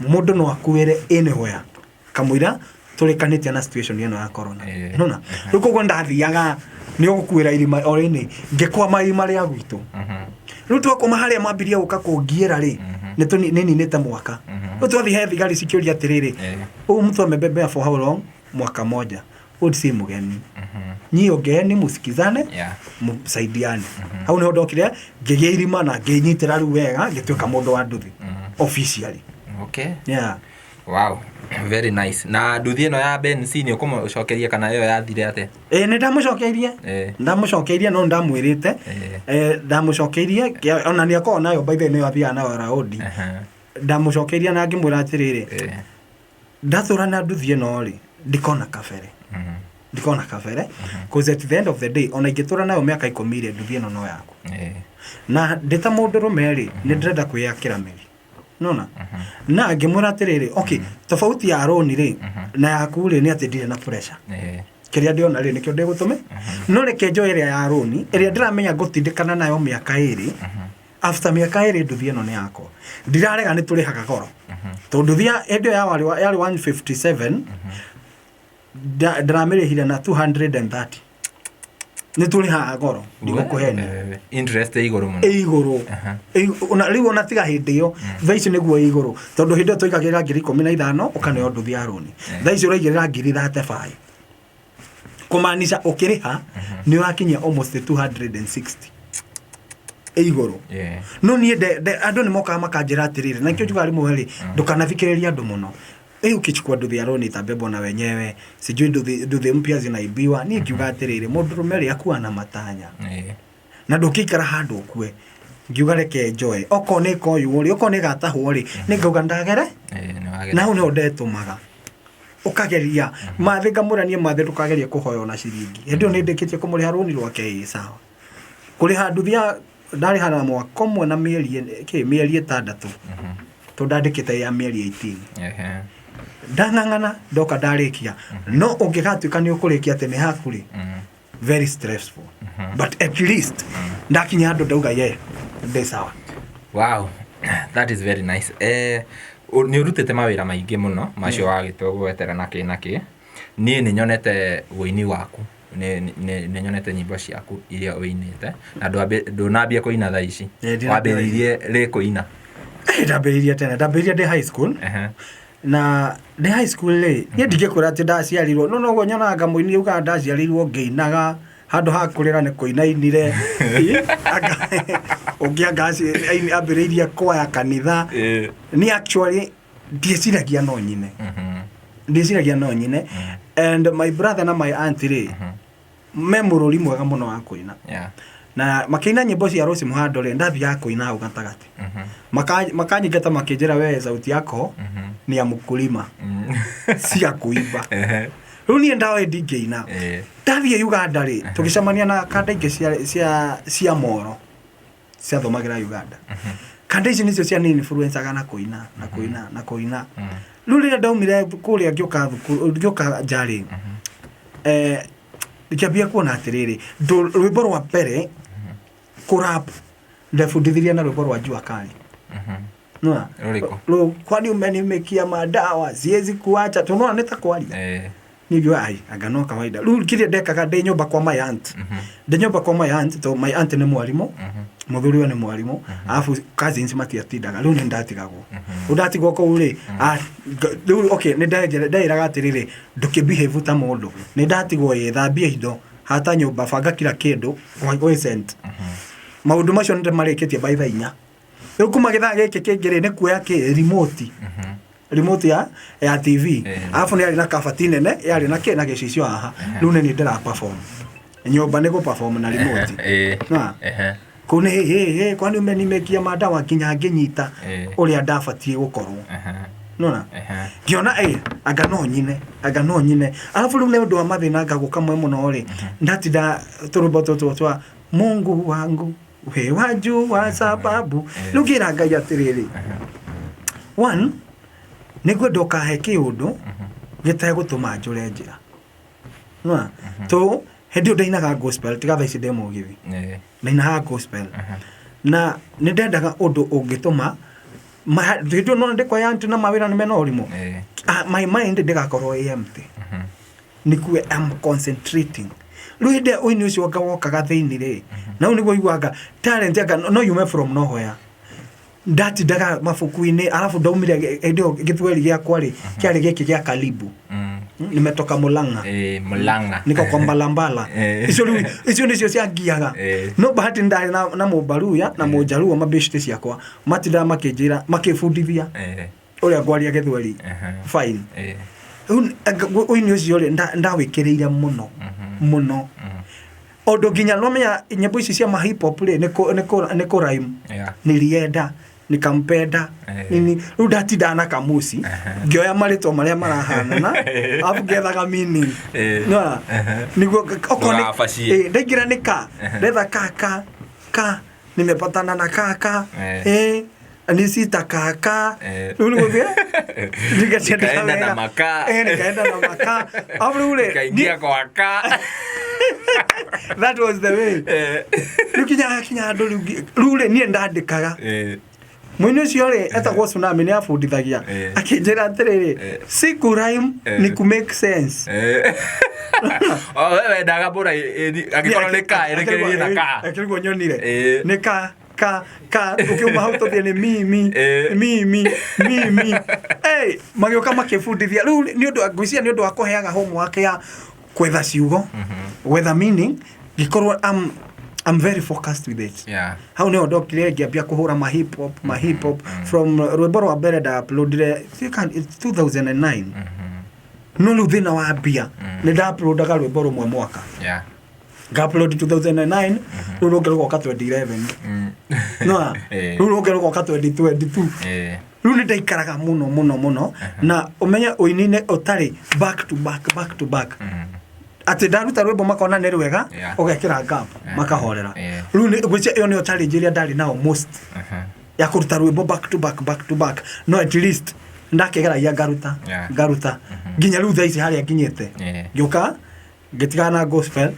mũndũ no akuĩre anywhere kamũira tũrĩkanĩtie na situation ĩno ya corona. Nona rĩu koguo ndathiaga nĩ ũgũkuĩra irima o rĩnĩ ngĩkwama irima rĩa gwitũ. Rĩu twakoma harĩa mambirie gũka kũngiĩra rĩ nĩ ninĩte mwaka. Rĩu twathiĩ he thigari cikĩũria atĩrĩrĩ, huyu mtu amebebea for how long? Mwaka moja. Huyu si mgeni, nyi ongeeni musikizane msaidiane. Hau niho ndokire ngĩgĩa irima na ngĩnyitĩra rĩu wega ngĩtuĩka mũndũ wa nduthi officially. Yeah. Wow, very nice. Na nduthi ĩno ya Ben C nĩ ũkũmũcokeria kana ĩyo yathire atĩa? Ĩĩ nĩ ndamũcokeirie. Ndamũcokeirie no ndamwĩrĩte. Ndamũcokeirie ona nĩ akoragwo nayo by the way nĩyo athiaga nayo raũndi. Ndamũcokeirie na ngĩmwĩra atĩrĩrĩ ndatũra na nduthi ĩno rĩ ndikona kabere ndikona kabere cause at the end of the day ona ingĩtũra nayo mĩaka 10 rĩ nduthi ĩno no yaku. Na ndĩ ta mũndũrũme rĩ nĩ ndĩrenda kwĩyakĩra mĩri nona na ngĩmwĩra atĩrĩrĩ okay tofauti ya rũni rĩ na yaku rĩ nĩ atĩ ndirĩ na pressure. Kĩrĩa ndĩona rĩ nĩkĩo ndĩgũtũme no reke njoe ĩrĩa ya rũni ĩrĩa ndĩramenya ngũtindĩkana nayo mĩaka 2 after mĩaka 2 nduthi ĩno nĩ yakwa. Ndirarega nĩ tũrĩhaga goro tondũ nduthi hĩndĩ ĩyo yarĩ 157 ndĩramĩrĩhire na 230 nĩ tũrĩhaga goro ndigũkũhenia. Interest ĩ igũrũ mũno. Ĩ igũrũ. Rĩu ona tiga hĩndĩ ĩyo thaa ici nĩguo ĩ igũrũ tondũ hĩndĩ ĩyo twaigagĩrĩra 15,000 ũkaneo nduthi ya rũni thaa ici ũraigĩrĩra 35,000 kũmaanisha ũkĩrĩha nĩ ũrakinyia almost 260 ĩ igũrũ. No niĩ andũ nĩ mokaga makanjĩra atĩrĩrĩ na nĩkĩo njugaga rĩmwe rĩ ndũkanathikĩrĩrie andũ mũno. Ukichukua nduthi ya roni itabebwa na wenyewe sijui nduthi mpya zinaibiwa. Niĩ ngiuga atĩrĩrĩ mũndũrũme rĩ akua na matanya na ndũngĩikara handũ ũkue. Ngiuga reke njoe okorwo nĩ ĩkoywo rĩ okorwo nĩ ĩgatahwo rĩ nĩ ngauga ndagere na hau nĩho ndetũmaga ũkageria mathĩ ngamwĩra niĩ mathĩ ndũkagerie kũhoya ona ciringi. Hĩndĩ ĩyo nĩ ndĩkĩtie kũmũrĩha rũni rwake ĩ sawa kũrĩha nduthi ya ndarĩha na mwaka ũmwe na mĩeri kĩ mĩeri 6 tondũ ndandĩkĩte ya mĩeri 18. Ndang'ang'ana ndoka ndarĩkia no ũngĩgatuĩka nĩ ũkũrĩkia atĩ nĩ haku rĩ. Very stressful, but at least ndakinya handũ ndauga ye ndĩ sawa. Wow, that is very nice. Nĩ ũrutĩte mawĩra maingĩ mũno macio wagĩtua gwetera na kĩ na kĩ. Niĩ nĩ nyonete ũini waku, nĩ nyonete nyĩmbo ciaku iria ũinĩte na ndũnambia kũina thaa ici. Eh, ndinambia. Wambĩrĩirie rĩ kũina? Ndambĩrĩirie tene, ndambĩrĩirie ndĩ high school. Na ndĩ high school rĩ, niĩ ndingĩkwĩra atĩ ndaciarirwo, no noguo nyonaga mũini ugaga ndaciarirwo ngĩinaga, handũ ha kũrĩra nĩ kũina ainire. Ũngĩ anga ambĩrĩirie kwaya kanitha. Ni actually ndiĩciragia no nyine, ndiĩciragia no nyine. And my brother na my aunt rĩ, me mũrũri mwega mũno wa kũina. Na makĩina nyĩmbo cia Rose Muhando rĩ, ndathiaga kũina hau gatagatĩ. Makanyingata makĩnjĩra, "We sauti yako ni ya mkulima, si ya kuimba." Rĩu niĩ ndawe ndingĩina. Ndathiĩ Uganda rĩ, tũgĩcemania na kanda ingĩ cia moro ciathomagĩra Uganda. Kanda ici nĩcio cia influencaga na kũina na kũina na kũina. Rĩu rĩrĩa ndaumire kũrĩa ngĩũka thukuru, ngĩũka nja rĩ, ngĩambia kuona atĩrĩrĩ, rwĩmbo rwa mbere kũrap ndebundithirie na rwĩmbo rwa Jua Kali. Nona? Rũrĩkũ? Kwani umenimekia madawa, siwezi kuacha, tunaona nĩ ta kwaria. Niĩ ngiuga ai anga no kawaida. Rĩu kĩrĩa ndekaga ndĩ nyũmba kwa my aunt, ndĩ nyũmba kwa my aunt, to my aunt nĩ mwarimũ, mũthuri we nĩ mwarimũ, arabu cousins matiatindaga. Rĩu nĩ ndatigagwo, rĩu ndatigwo kũu rĩ, rĩu okay, nĩ ndeĩraga atĩrĩrĩ, ndũkĩbehave ta mũndũ. Nĩ ndatigwo ĩ, thambia indo, hata nyũmba, banga kila kĩndũ, wĩ sent maũndũ macio nĩ marĩkĩtie by thaa 4. Rĩu kuma gĩthaa gĩkĩ kĩngĩ rĩ, nĩ kuoya kĩ remote ya TV. Arabu nĩ yarĩ na kabati nene yarĩ na kĩ na gĩcicio haha. Rĩu nĩ niĩ ndĩra perform nyũmba, nĩ gũ perform na remote. Na kũu nĩ hĩ hĩ hĩ, kwani umenimekia madawa, nginya ngĩnyita ũrĩa ndabatiĩ gũkorwo. Nona ngĩona ĩ anga no nyine, anga no nyine. Arabu rĩu nĩ ũndũ wa mathĩna ngagũka mwe mũno rĩ, ndatinda tũrwĩmbo tũtũ twa Mungu wangu we wajua sababu. Rĩu ngĩra Ngai atĩrĩrĩ, one, nĩngwenda ũkahe kĩũndũ gĩtegũtũma njũre njĩra. Nona to hĩndĩ ĩyo ndainaga gospel, tiga thaa ici ndĩ mũgithi. Ndainaga gospel na nĩ ndendaga ũndũ ũngĩtũma hĩndĩ ĩyo nona ndĩ kwa aunt na mawĩra nĩ mena ũrimũ. My mind ndĩgakorwo ĩ empty, nĩkue I'm concentrating. Rĩu hĩndĩ ĩrĩa ũini ũcio anga wokaga thĩinĩ rĩ, na rĩu nĩguo iguaga talent anga no yume from nowhere. Ndatindaga mabuku-inĩ, arabu ndaumire hĩndĩ ĩyo gĩthweri gĩakwa rĩ, kĩarĩ gĩkĩ gĩa karibu. Nimetoka Mulang'a. Mulang'a. Niko kwa mbalambala. Icio rĩu icio nĩcio ciangiaga. No bahati ndarĩ na mũbaruya na mũjaruo, mabeshte ciakwa matindaga makĩnjĩra, makĩbundithia ũrĩa ngwaria gĩthweri. Fine. Rĩu ũini ũcio rĩ, ndawĩkĩrĩire mũno mũno, ũndũ nginya nomenya nyĩmbo ici cia ma hip hop rĩ, nĩ kũ rhyme. Nilienda nikampenda nini. Rĩu ndatindaga na kamuci ngĩoya marĩtwa marĩa marahanana, arabu ngethaga meaning. Nĩwona? Nĩguo okorwo Ndũgabacie. Ndaingĩra nĩ ka ndetha ka ka ka nimepatana na kaka, nisita kaka. Rĩu nĩguo Nikaenda na makaa. Nikaenda na makaa, arabu rĩu rĩ, Nikaingia kwa ka. That was the way. Rĩu kinya kinya andũ rĩu rĩ, niĩ ndandĩkaga. Mũini ũcio rĩ, etagwo Tsunami, nĩ abundithagia. Akĩnjĩra atĩrĩrĩ, si ku rhyme, ni ku make sense. O we wendaga mbũra angĩkorwo nĩ ka ĩrekererie na ka. Akĩriguo nyonire nĩ ka ka ka, ũkiuma hau tũthiĩ nĩ mimi. Mimi mimi. Hey, magĩũka makĩbundithia. Rĩu nĩ ũndũ ngwĩciria nĩ ũndũ wa kũheaga homework ya gwetha ciugo, gwetha meaning, ngĩkorwo I'm very focused with it. Hau nĩho ndokire ngĩambia kũhũra ma hip hop, ma hip hop from rwĩmbo rwa mbere nda uploadire, I think it's 2009. No rĩu thĩna wa mbia, nĩ nda uploadaga rwĩmbo rũmwe mwaka. Nga upload 2009, rĩu rũngĩ rũgoka 2011. No rĩu rũngĩ rũgoka 2022. Rĩu nĩ ndaikaraga mũno mũno mũno, na ũmenye ũini-inĩ ũtarĩ back to back, back to back, atĩ ndaruta rwĩmbo makona nĩ rwega, ũgekĩra gap, makahorera. Rĩu ngwĩciria ĩyo nĩyo challenge ĩrĩa ndarĩ nao most, ya kũruta rwĩmbo back to back, back to back. No at least ndakĩgeragia ngaruta, ngaruta nginya rĩu thaa ici harĩa nginyĩte. Ngĩũka Ngĩtigana na gospel,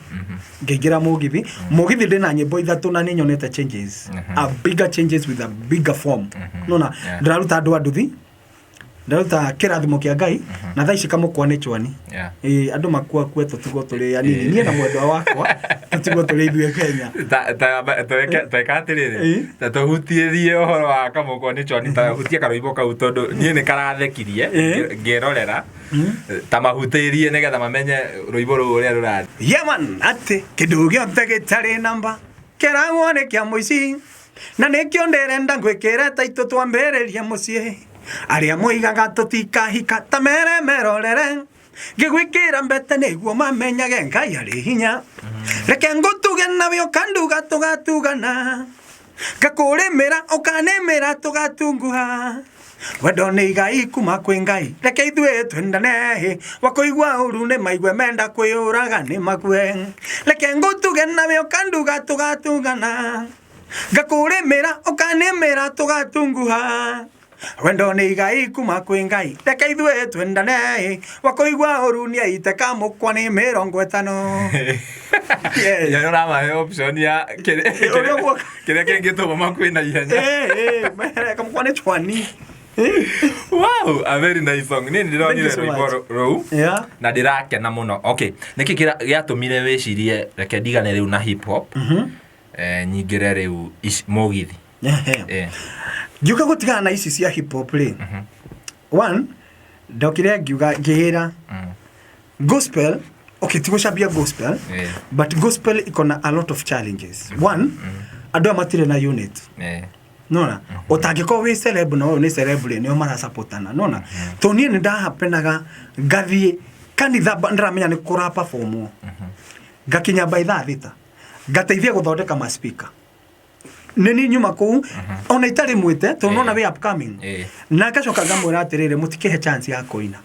ngĩingĩra mũgithi. Mũgithi ndĩna nyĩmbo ithatũ na nĩ nyonete changes, a bigger changes with a bigger form, nona. Ndĩraruta andũ a nduthi, ndĩraruta kĩrathimo kĩa Ngai, na thaa ici kamũkwa nĩ chwani. Ĩĩ, andũ makuakue tũtigwo tũrĩ anini, niĩ na mwendwa wakwa tũtigwo tũrĩ ithuĩ Kenya. Tweka atĩrĩrĩ, ta tũhutĩrie ũhoro wa kamũkwa nĩ chwani, ta hutie karũimbo kau tondũ niĩ nĩ karathekirie ngĩrorera. Ta mahutĩrie nĩgetha mamenye rũimbo rũu ũrĩa rũrathiĩ. Yeman atĩ kĩndũ gĩothe gĩtarĩ namba kĩragwo nĩ kĩa mũici, na nĩkĩo ndĩrenda ngwĩkĩre ta itũ twambĩrĩrie mũciĩ. Arĩa moigaga tũtikahika ta mere merorere ngĩgwĩkĩra mbete nĩguo mamenyage Ngai arĩ hinya. Reke ngũtuge nawe ũkanduga tũgatugana, ngakũrĩmĩra ũkanĩmĩra tũgatunguha. Wendo nĩ igai kuma kwĩ Ngai, reke ithuĩ twendane. Wakũigua ũru nĩ maigue, menda kwĩyũraga nĩ makue. Reke ngũtuge nawe ũkanduga tũgatugana, ngakũrĩmĩra ũkanĩmĩra tũgatunguha. Wendo nĩ igai kuma kwĩ Ngai, reke ithuĩ twendane. Wakũigua ũru nĩ aite kamũkwa nĩ 50. Yes. Ya ũramahe option ya Ũrĩa ũguo- kĩrĩa kĩngĩtũma makue na ihenya. Eh, eh, mere kamũkwa nĩ chwani. Wow, a very nice song. Niĩ Thank ndĩronire you so rwĩmbo much. rũu na ndĩrakena mũno. Okay, nĩkĩ gĩatũmire wĩcirie reke ndigane rĩu na hip hop, nyingĩre rĩu mũgithi? Ngiũka gũtigana na ici cia hip hop rĩ, one ndokire ngiuga ngĩĩra gospel, okay, ti gũcambia gospel, but gospel iko na a lot of challenges. One, andũ aya matirĩ na unit, nona ũtangĩkorwo wĩ celeb na ũyũ nĩ celeb rĩ, nĩo marasapotana, nona. To niĩ nĩ ndahapenaga ngathiĩ kanitha, ndĩramenya nĩ kũra performwo, ngakinya by thaa 6 ngateithia gũthondeka ma speaker. Nĩ niĩ nyuma kũu ona itarĩ mwĩte tondũ nona wĩ upcoming, na ngacoka ngamwĩra atĩrĩrĩ, mũtikĩhe chance ya kũina.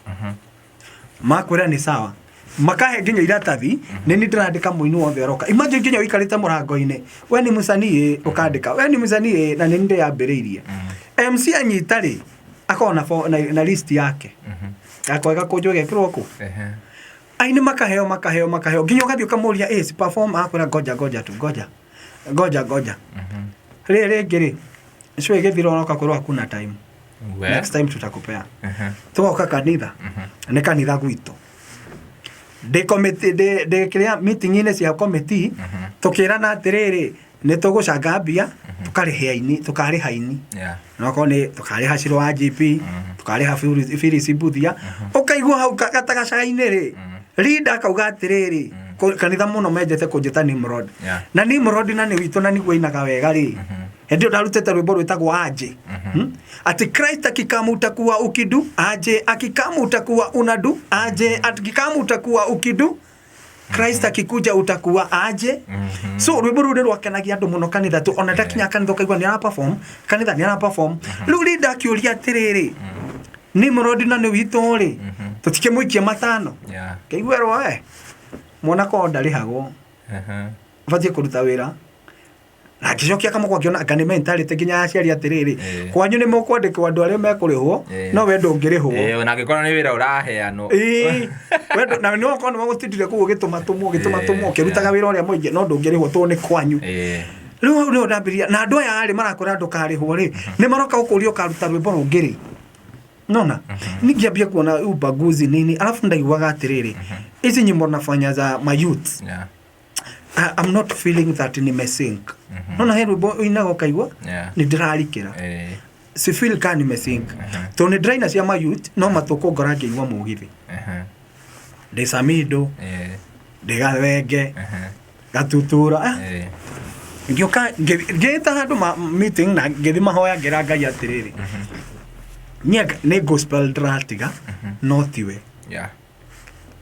Makwĩra nĩ sawa, makahe nginya iratathi. Nĩ niĩ ndĩrandĩka mũini wothe ũroka. Imagine nginya ũikarĩte mũrango-inĩ, we nĩ mũcanii ĩ, ũkandĩka we nĩ mũcanii ĩ, na nĩ niĩ ndĩyambĩrĩirie. MC anyita rĩ, akoragwo na list yake yakwa, ĩgakũnjwo ĩgekĩrwo kũ. Aini makaheo makaheo makaheo, nginya ũgathiĩ ũkamũria ĩ si perform, akwĩra ngoja ngoja tu, ngoja ngoja ngoja. Rĩrĩ rĩngĩ rĩ, show ĩgĩthira ũroka kwĩrwo hakuna time, next time tutakupea. Tugoka kanitha, nĩ kanitha gwitũ, ndĩ committee, ndĩ kĩrĩa meeting-inĩ cia committee, tũkĩrana atĩrĩrĩ, nĩ tũgũcanga mbia tũkarĩhe aini, tũkarĩha aini, nokorwo nĩ tũkarĩha Ciro wa GP, tũkarĩha Phyllis Mbuthia. Ũkaigua hau gatagaca-inĩ rĩ, leader akauga atĩrĩrĩ, kanitha mũno mendete kũnjĩta Nimrod, na Nimrod na nĩ witũ na nĩguo ainaga wega rĩ. Hĩndĩ ĩyo ndarutĩte rwĩmbo rwĩtagwo aje. Ati Christ akikamu utakuwa ukidu aje, akikamu utakuwa unadu aje, akikamu utakuwa ukidu, Christ akikuja utakuwa aje. So rwĩmbo rũu nĩ rwakenagia andũ mũno kanitha tu. Ona ndakinya kanitha ũkaigua nĩ ara perform kanitha, nĩ ara perform. Rĩu leader akĩũria atĩrĩrĩ, Nimrod na nĩ witũ rĩ, tũtikĩmũikie 5? Kĩiguerwo we mwana korwo ndarĩhagwo, batiĩ kũruta wĩra. Na ngĩcokia kamũkwa ngĩona anga nĩ mentality nginya ya aciari atĩrĩrĩ, kwanyu nĩ mũkwandĩkwo andũ arĩa mekũrĩhwo, no we ndũngĩrĩhwo. Ona angĩkorwo nĩ wĩra ũraheanwo. Ĩĩ. We na nĩ okorwo nĩ wagũtindire kũu ũgĩtũma tũmwo, ũgĩtũma tũmwo, ũkĩrutaga wĩra ũrĩa mũingĩ, no ndũngĩrĩhwo tondũ nĩ kwanyu. Rĩu hau nĩho ndambĩrĩria na andũ aya rĩ, marakwĩra ndũkarĩhwo rĩ, nĩ maroka gũkũria ũkaruta rwĩmbo rũngĩ rĩ, nona ningĩambia kuona ubaguzi nini. Alafu ndaiguaga atĩrĩrĩ, ici nyimbo nafanya za my youth, I'm not feeling that nimesink. Nona he rwĩmbo ũinaga ũkaigua nĩ ndĩrarikĩra, si feel ka nimesink, tondũ nĩ ndĩraina cia mayouth, no matũkũ ngora ngĩigua mũgithi, ndĩ Samido, ndĩ Gathenge, Gatutura. Ngĩũka ngĩĩta handũ ma meeting na ngĩthi mahoya, ngĩra Ngai atĩrĩrĩ, niĩ nĩ gospel ndĩratiga, no tiwe,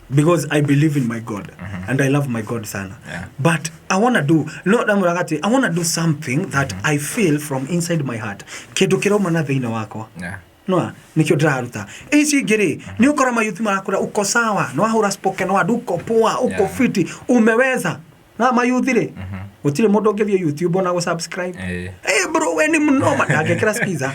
because I believe in my God and I love my God sana. But I wanna do, no ndamwĩraga atĩ I wanna do something that I feel from inside my heart, kĩndũ kĩrauma na thĩinĩ wakwa. No nikio ndĩraruta ici ingĩ rĩ, nĩ ũkora mayuthi marakũra uko sawa, nĩ wahũra spoken word, uko poa, uko fiti, umeweza na mayuthi rĩ. Gũtirĩ mũndũ ũngĩthiĩ YouTube ona gũ-subscribe. Eh. Hey bro, we ni mnoma. Ndangĩkĩra skiza.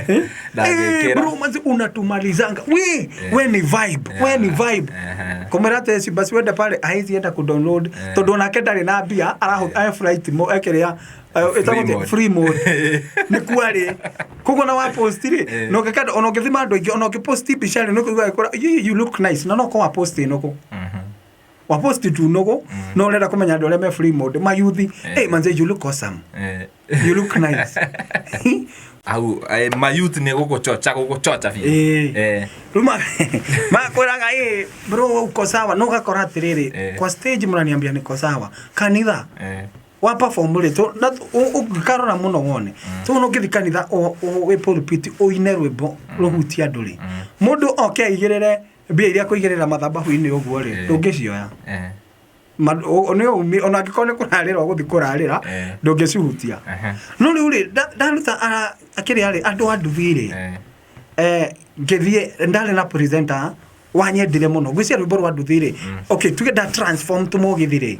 Eh? Ndangĩkĩra. Hey bro, mazi unatumalizanga. We, we ni vibe, we ni vibe. Ehe. Kũmwĩra atĩ si basi wende pale haizi enda ku-download tondũ onake ndarĩ na mbia arahu flight mo ekĩrĩa ĩtagwo atĩa? mode. Free mode nĩkuo arĩ koguo na wa post rĩ Eh. na ũngĩkenda ona ũngĩthima andũ aingĩ ona ũngĩpost mbica rĩ nĩũkũigua agĩkwĩra, "You look nice," na no ũkorwo wa post nũgũ wa post tu nũgũ no ũrenda kũmenya andũ arĩa me free mode mayuthi. Hey, manze, you look awesome. Eh. You look nice. Au mayouth nĩ gũgũchocha gũgũchocha biũ. Eh. Eh. Rĩu makwĩraga "Ĩ, bro uko sawa," no ũgakora atĩrĩrĩ Eh. kwa stage mnaniambia niko sawa kanitha Eh. wa perform rĩ na ũngĩkarora mũno wone tu no ũngĩthiĩ kanitha wĩ pulpit ũine rwĩmbo rũhutie andũ rĩ mũndũ oke aigĩrĩre mbia iria kũigĩrĩra mathabahu-inĩ ũguo rĩ Eh. ndũngĩcioya. Eh. Nĩ ona angĩkorwo nĩ kũrarĩra ũgũthiĩ kũrarĩra Eh. ndũngĩcihutia. Ehe. No rĩu rĩ ndaruta akĩrĩa rĩ andũ a nduthi rĩ Eh. ngĩthiĩ ndarĩ na presenter wanyendire mũno ngwĩciria rwĩmbo rwa nduthi rĩ okay tuge nda transform tũmũgithi rĩ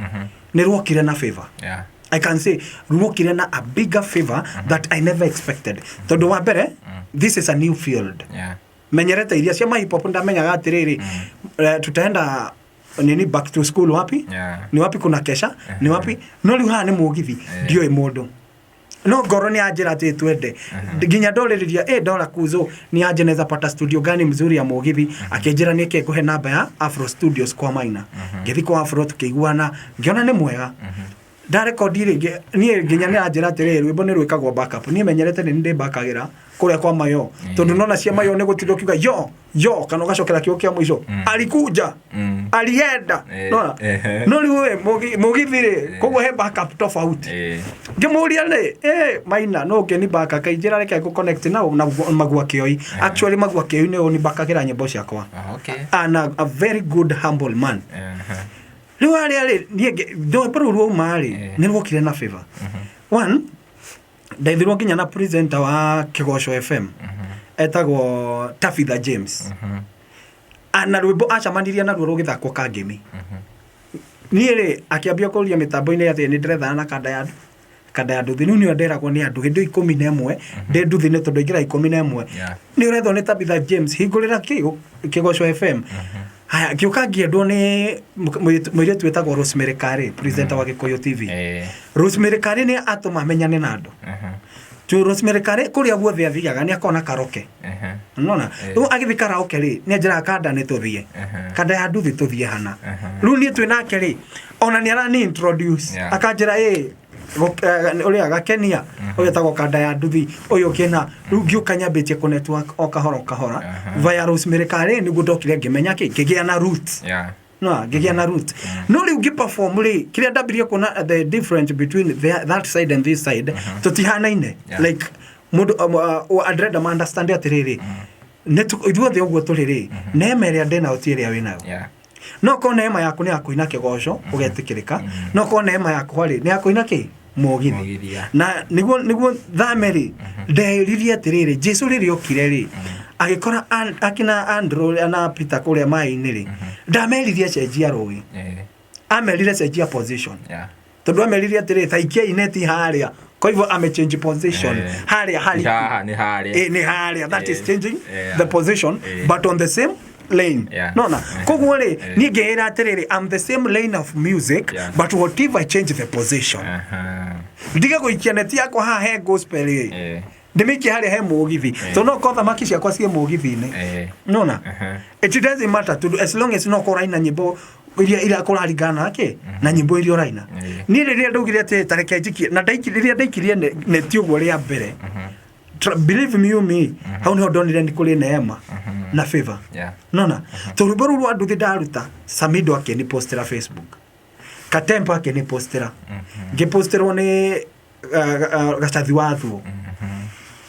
nĩ ruokire na favor. Yeah. I can say ruokire na a bigger favor that I never expected tondũ wa mbere this is a new field. Yeah. Menyerete iria cia hip hop ndamenyaga atĩrĩrĩ tutaenda nini back to school wapi Yeah. ni wapi kuna kesha ni wapi no rĩu haha nĩ mũgithi ndiũĩ mũndũ no ngoro nĩ anjĩra atĩ twende nginya ndorĩrĩria ĩ ndora kuzo nĩ anje naweza pata studio gani mzuri ya mũgithi akĩnjĩra nĩkĩ ngũhe namba ya Afro Studios kwa Maina ngĩthiĩ kwa Afro tũkĩiguana ngĩona nĩ mwega ndarekondi rĩ niĩ nginya nĩ anjĩra atĩrĩrĩ rwĩmbo nĩ rwĩkagwo backup niĩ menyerete nĩ ndĩ bakagĩra kũrĩa kwa mayo tondũ nona cia mayo nĩ gũtinda ũkiuga yo yo kana ũgacokera kiugo kĩa mũico alikuja alienda Eh, nona ehe. no rĩu we mũgithi rĩ koguo he backup tofauti Eh. ngĩmũria rĩ maina no ngĩni baka kainjĩra reke ngũ connect na na magua kĩoi. Actually magua kĩoi nĩ ũnibakagĩra nyĩmbo ciakwa. Ah, okay. And a very good humble man. Ehe. Rĩu harĩa rĩ niĩ rwĩmbo rũu rwauma rĩ Eh. nĩ ruokire na favor one ndaithirwo nginya na presenter wa Kĩgoco FM etagwo Tabitha James. Na rwĩmbo acamanirie naruo rũgĩthakwo kangemi niĩ rĩ akĩambia kũria mĩtambo-inĩ atĩ nĩ ndĩrethana na kanda ya nduthi rĩu nĩyo nderagwo nĩ andũ hĩndĩ ĩyo 11 ndĩ nduthi-inĩ tondũ aingĩra 11 Yeah. nĩ ũrethwo nĩ Tabitha James hingũrĩra Kĩgoco FM haya ngĩũka ngĩendwo nĩ mũirĩtu wĩtagwo Rosemary Kari presenter wa Gĩkũyũ TV. Eh. Rosemary Kari nĩ atũma menyane na andũ Ehe. tu Rosemary Kari kũrĩa guothe athiaga nĩ akona karoke Ehe. nona Eh. rĩu agĩthiĩ karaoke rĩ nĩ anjĩraga kanda nĩ tũthiĩ Ehe. kanda ya nduthi tũthiĩ hana Ehe. rĩu niĩ twĩ nake rĩ ona nĩ arani introduce Yeah. akanjĩra ĩ ũrĩa gakenia ũyũ etagwo kanda ya nduthi ũyũ kĩna rĩu ngĩũka nyambĩtie kũ network o kahora o kahora Aha. via Rosemary Kari nĩguo ndokire ngĩmenya kĩ ngĩgĩa na root Yeah. no ngĩgĩa na root no rĩu ngĩperform rĩ kĩrĩa ndambirie kuona the difference between that side and this side tũtihanaine. Yeah. Like mũndũ andĩrenda ma understand atĩrĩrĩ ithuothe ũguo tũrĩ rĩ neema ĩrĩa ndĩnayo ti ĩrĩa wĩnayo. Yeah. No korwo neema yaku nĩ ya kũina kĩgoco ũgetĩkĩrĩka no korwo neema yakwa rĩ nĩ ya kũina kĩ mũgithi. Mũgithi, yeah. Na nĩguo thame rĩ nderirie atĩrĩrĩ Jesu rĩrĩa okire rĩ agĩkora akina Andrew na Peter kũrĩa maĩ-inĩ rĩ ndameririe cenjia rũĩ Eh. amerire cenjia position Yeah. tondũ amerire atĩrĩ taikiai neti harĩa kwa hivyo amechange position Eh. harĩa Nĩ hariku haha nĩ harĩa. Nĩ harĩa that is Eh, changing yeah. the position Eh. but on the same lane Yeah. nona Eh. koguo rĩ Eh. niĩ ngĩĩra atĩrĩrĩ I'm the same lane of music Yeah. but what if I change the position Aha. ndige gũikia neti yakwa haha he gospel rĩ Eh. ndĩmĩikie harĩa he mũgithi Eh. tondũ no korwo thamaki ciakwa ciĩ mũgithi-inĩ Eh. nona Aha. it doesn't matter tondũ as long as no korwo ũraina nyĩmbo iria kũraringana nake na nyĩmbo iria ũraina. Eh. Niĩ rĩrĩa ndaugire atĩ tareke njikie na rĩrĩa ndaikirie neti ũguo rĩa mbere believe me you me hau niho ndonire nĩ kũrĩ neema na favor. Yeah. Nona to rwĩmbo rũu rwa nduthi ndaruta Samido akĩnipostera Facebook Katempa akĩnipostera ngĩposterwo nĩ Gacathi wa Thuo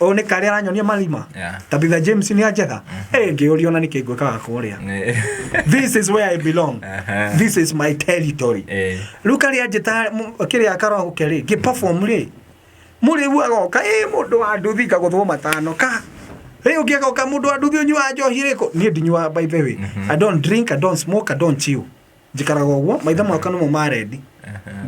ũyũ nĩ karĩa aranyonia marima. Yeah. Tabitha James nĩ anjetha ngĩũria ona nĩkĩ ngwĩkaga kũrĩa. This is where I belong. Aha. This is my territory. Eh. Rĩu karĩa njĩta kĩrĩa karaoke rĩ ngĩperform rĩ mũrĩu agoka ĩ mũndũ wa nduthi ngagũthwo matano ka rĩ ũngĩ agoka mũndũ wa nduthi ũnyuaga njohi rĩkũ niĩ ndinyuaga by the way. I don't drink, I don't smoke, I don't chew njikaraga ũguo maitho makwa nĩmo marendi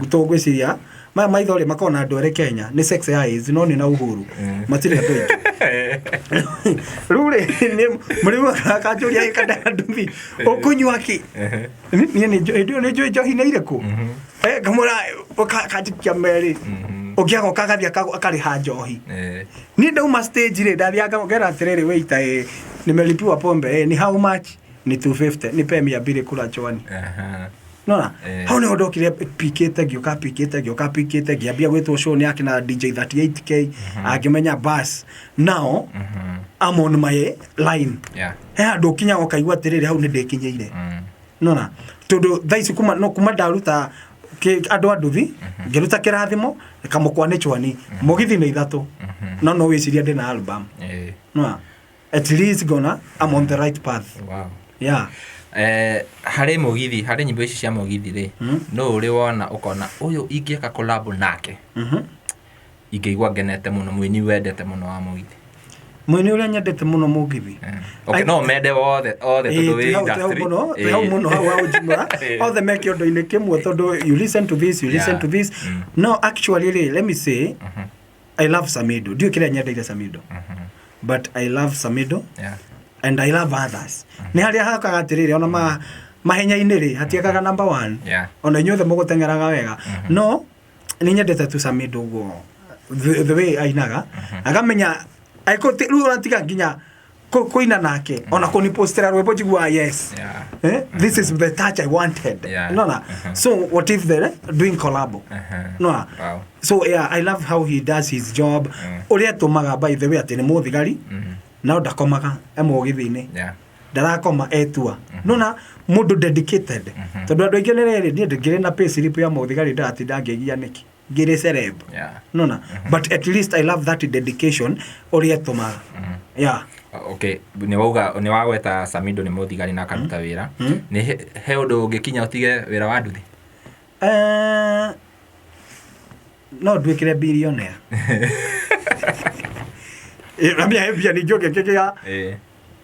tondũ ngwĩciria Maya maitho rĩ makoragwo na andũ erĩ Kenya nĩ sex eyes no nĩ na Uhuru matirĩ andũ aingĩ. Rĩu rĩ mũrĩmi akanjũria ĩ kanda ya nduthi ũkũnyua kĩ? Niĩ nĩ njũĩ hĩndĩ ĩyo nĩ njũĩ njohi nĩ irĩkũ. Ngamwĩra kanjikia merĩ ũngĩ agoka agathiĩ akarĩha njohi. Niĩ ndauma stage rĩ ndathiaga ngera atĩrĩrĩ waiter ĩ nimelipiwa pombe ni how much? Ni 250 nipe 200 kula chwani. Nona hau niho ndokire pikĩte ngĩũka pikĩte ngĩũka pikĩte ngĩambia gwĩtwo show nĩ akina DJ 38K angĩmenya bas now I'm on my line. He handũ ũkinyaga ũkaigua atĩrĩrĩ hau nĩ ndĩkinyĩire. Nona tondũ thaa ici kuma no kuma ndaruta andũ a nduthi ngĩruta kĩrathimo kamũkwa nĩ chwani mũgithi nĩ ithatũ no no wĩcirie ndĩna album. Nona at least gona I'm on the right path. Wow. Yeah. Harĩ mũgithi, harĩ nyĩmbo ici cia mũgithi rĩ, no ũrĩ wona ũkona ũyũ ingĩka collab nake ingĩigua ngenete mũno, mũini wendete mũno wa mũgithi? Mũini ũrĩa nyendete mũno mũgithi? Okay, no mende othe othe tondũ wĩ industry. Mũno hau mũno hau hau njimũra othe me kĩondo-inĩ kĩmwe tondũ you listen to this, you listen to this. No actually rĩ, let me say I love Samido. Ndiũĩ kĩrĩa nyendeire Samido. But I love Samido. And I love others. Nĩ harĩa hakaga atĩrĩrĩ ona ma mahenya-inĩ rĩ hatiakaga number one. Ona inyuothe mũgũteng'eraga wega. No nĩ nyendete tu Samido ũguo the way ainaga akamenya rĩu ũratiga nginya kũina nake ona kũnipostera rwĩmbo njiguaga yes. This is the touch I wanted. Nona. So what if they're doing collab? Nona. Wow. So yeah, I love how he does his job. Ũrĩa atũmaga by the way atĩ nĩ mũthigari no ndakomaga e mũgithi-inĩ. Ndarakoma etua. Nona mũndũ dedicated. Tondũ andũ aingĩ nĩ rĩrĩ niĩ ndĩngĩrĩ na pay slip ya mũthigari ndĩratinda ngĩgia nĩkĩ. Ngĩrĩ celeb. Nona. But at least I love that dedication ũrĩa atũmaga. Yeah. Okay, nĩ wauga nĩ wagweta Samido nĩ mũthigari na akaruta wĩra. Nĩ he ũndũ ũngĩkinya ũtige wĩra wa nduthi? No nduĩkire billionaire. Ramia mbia ningĩ ũngĩkĩgĩa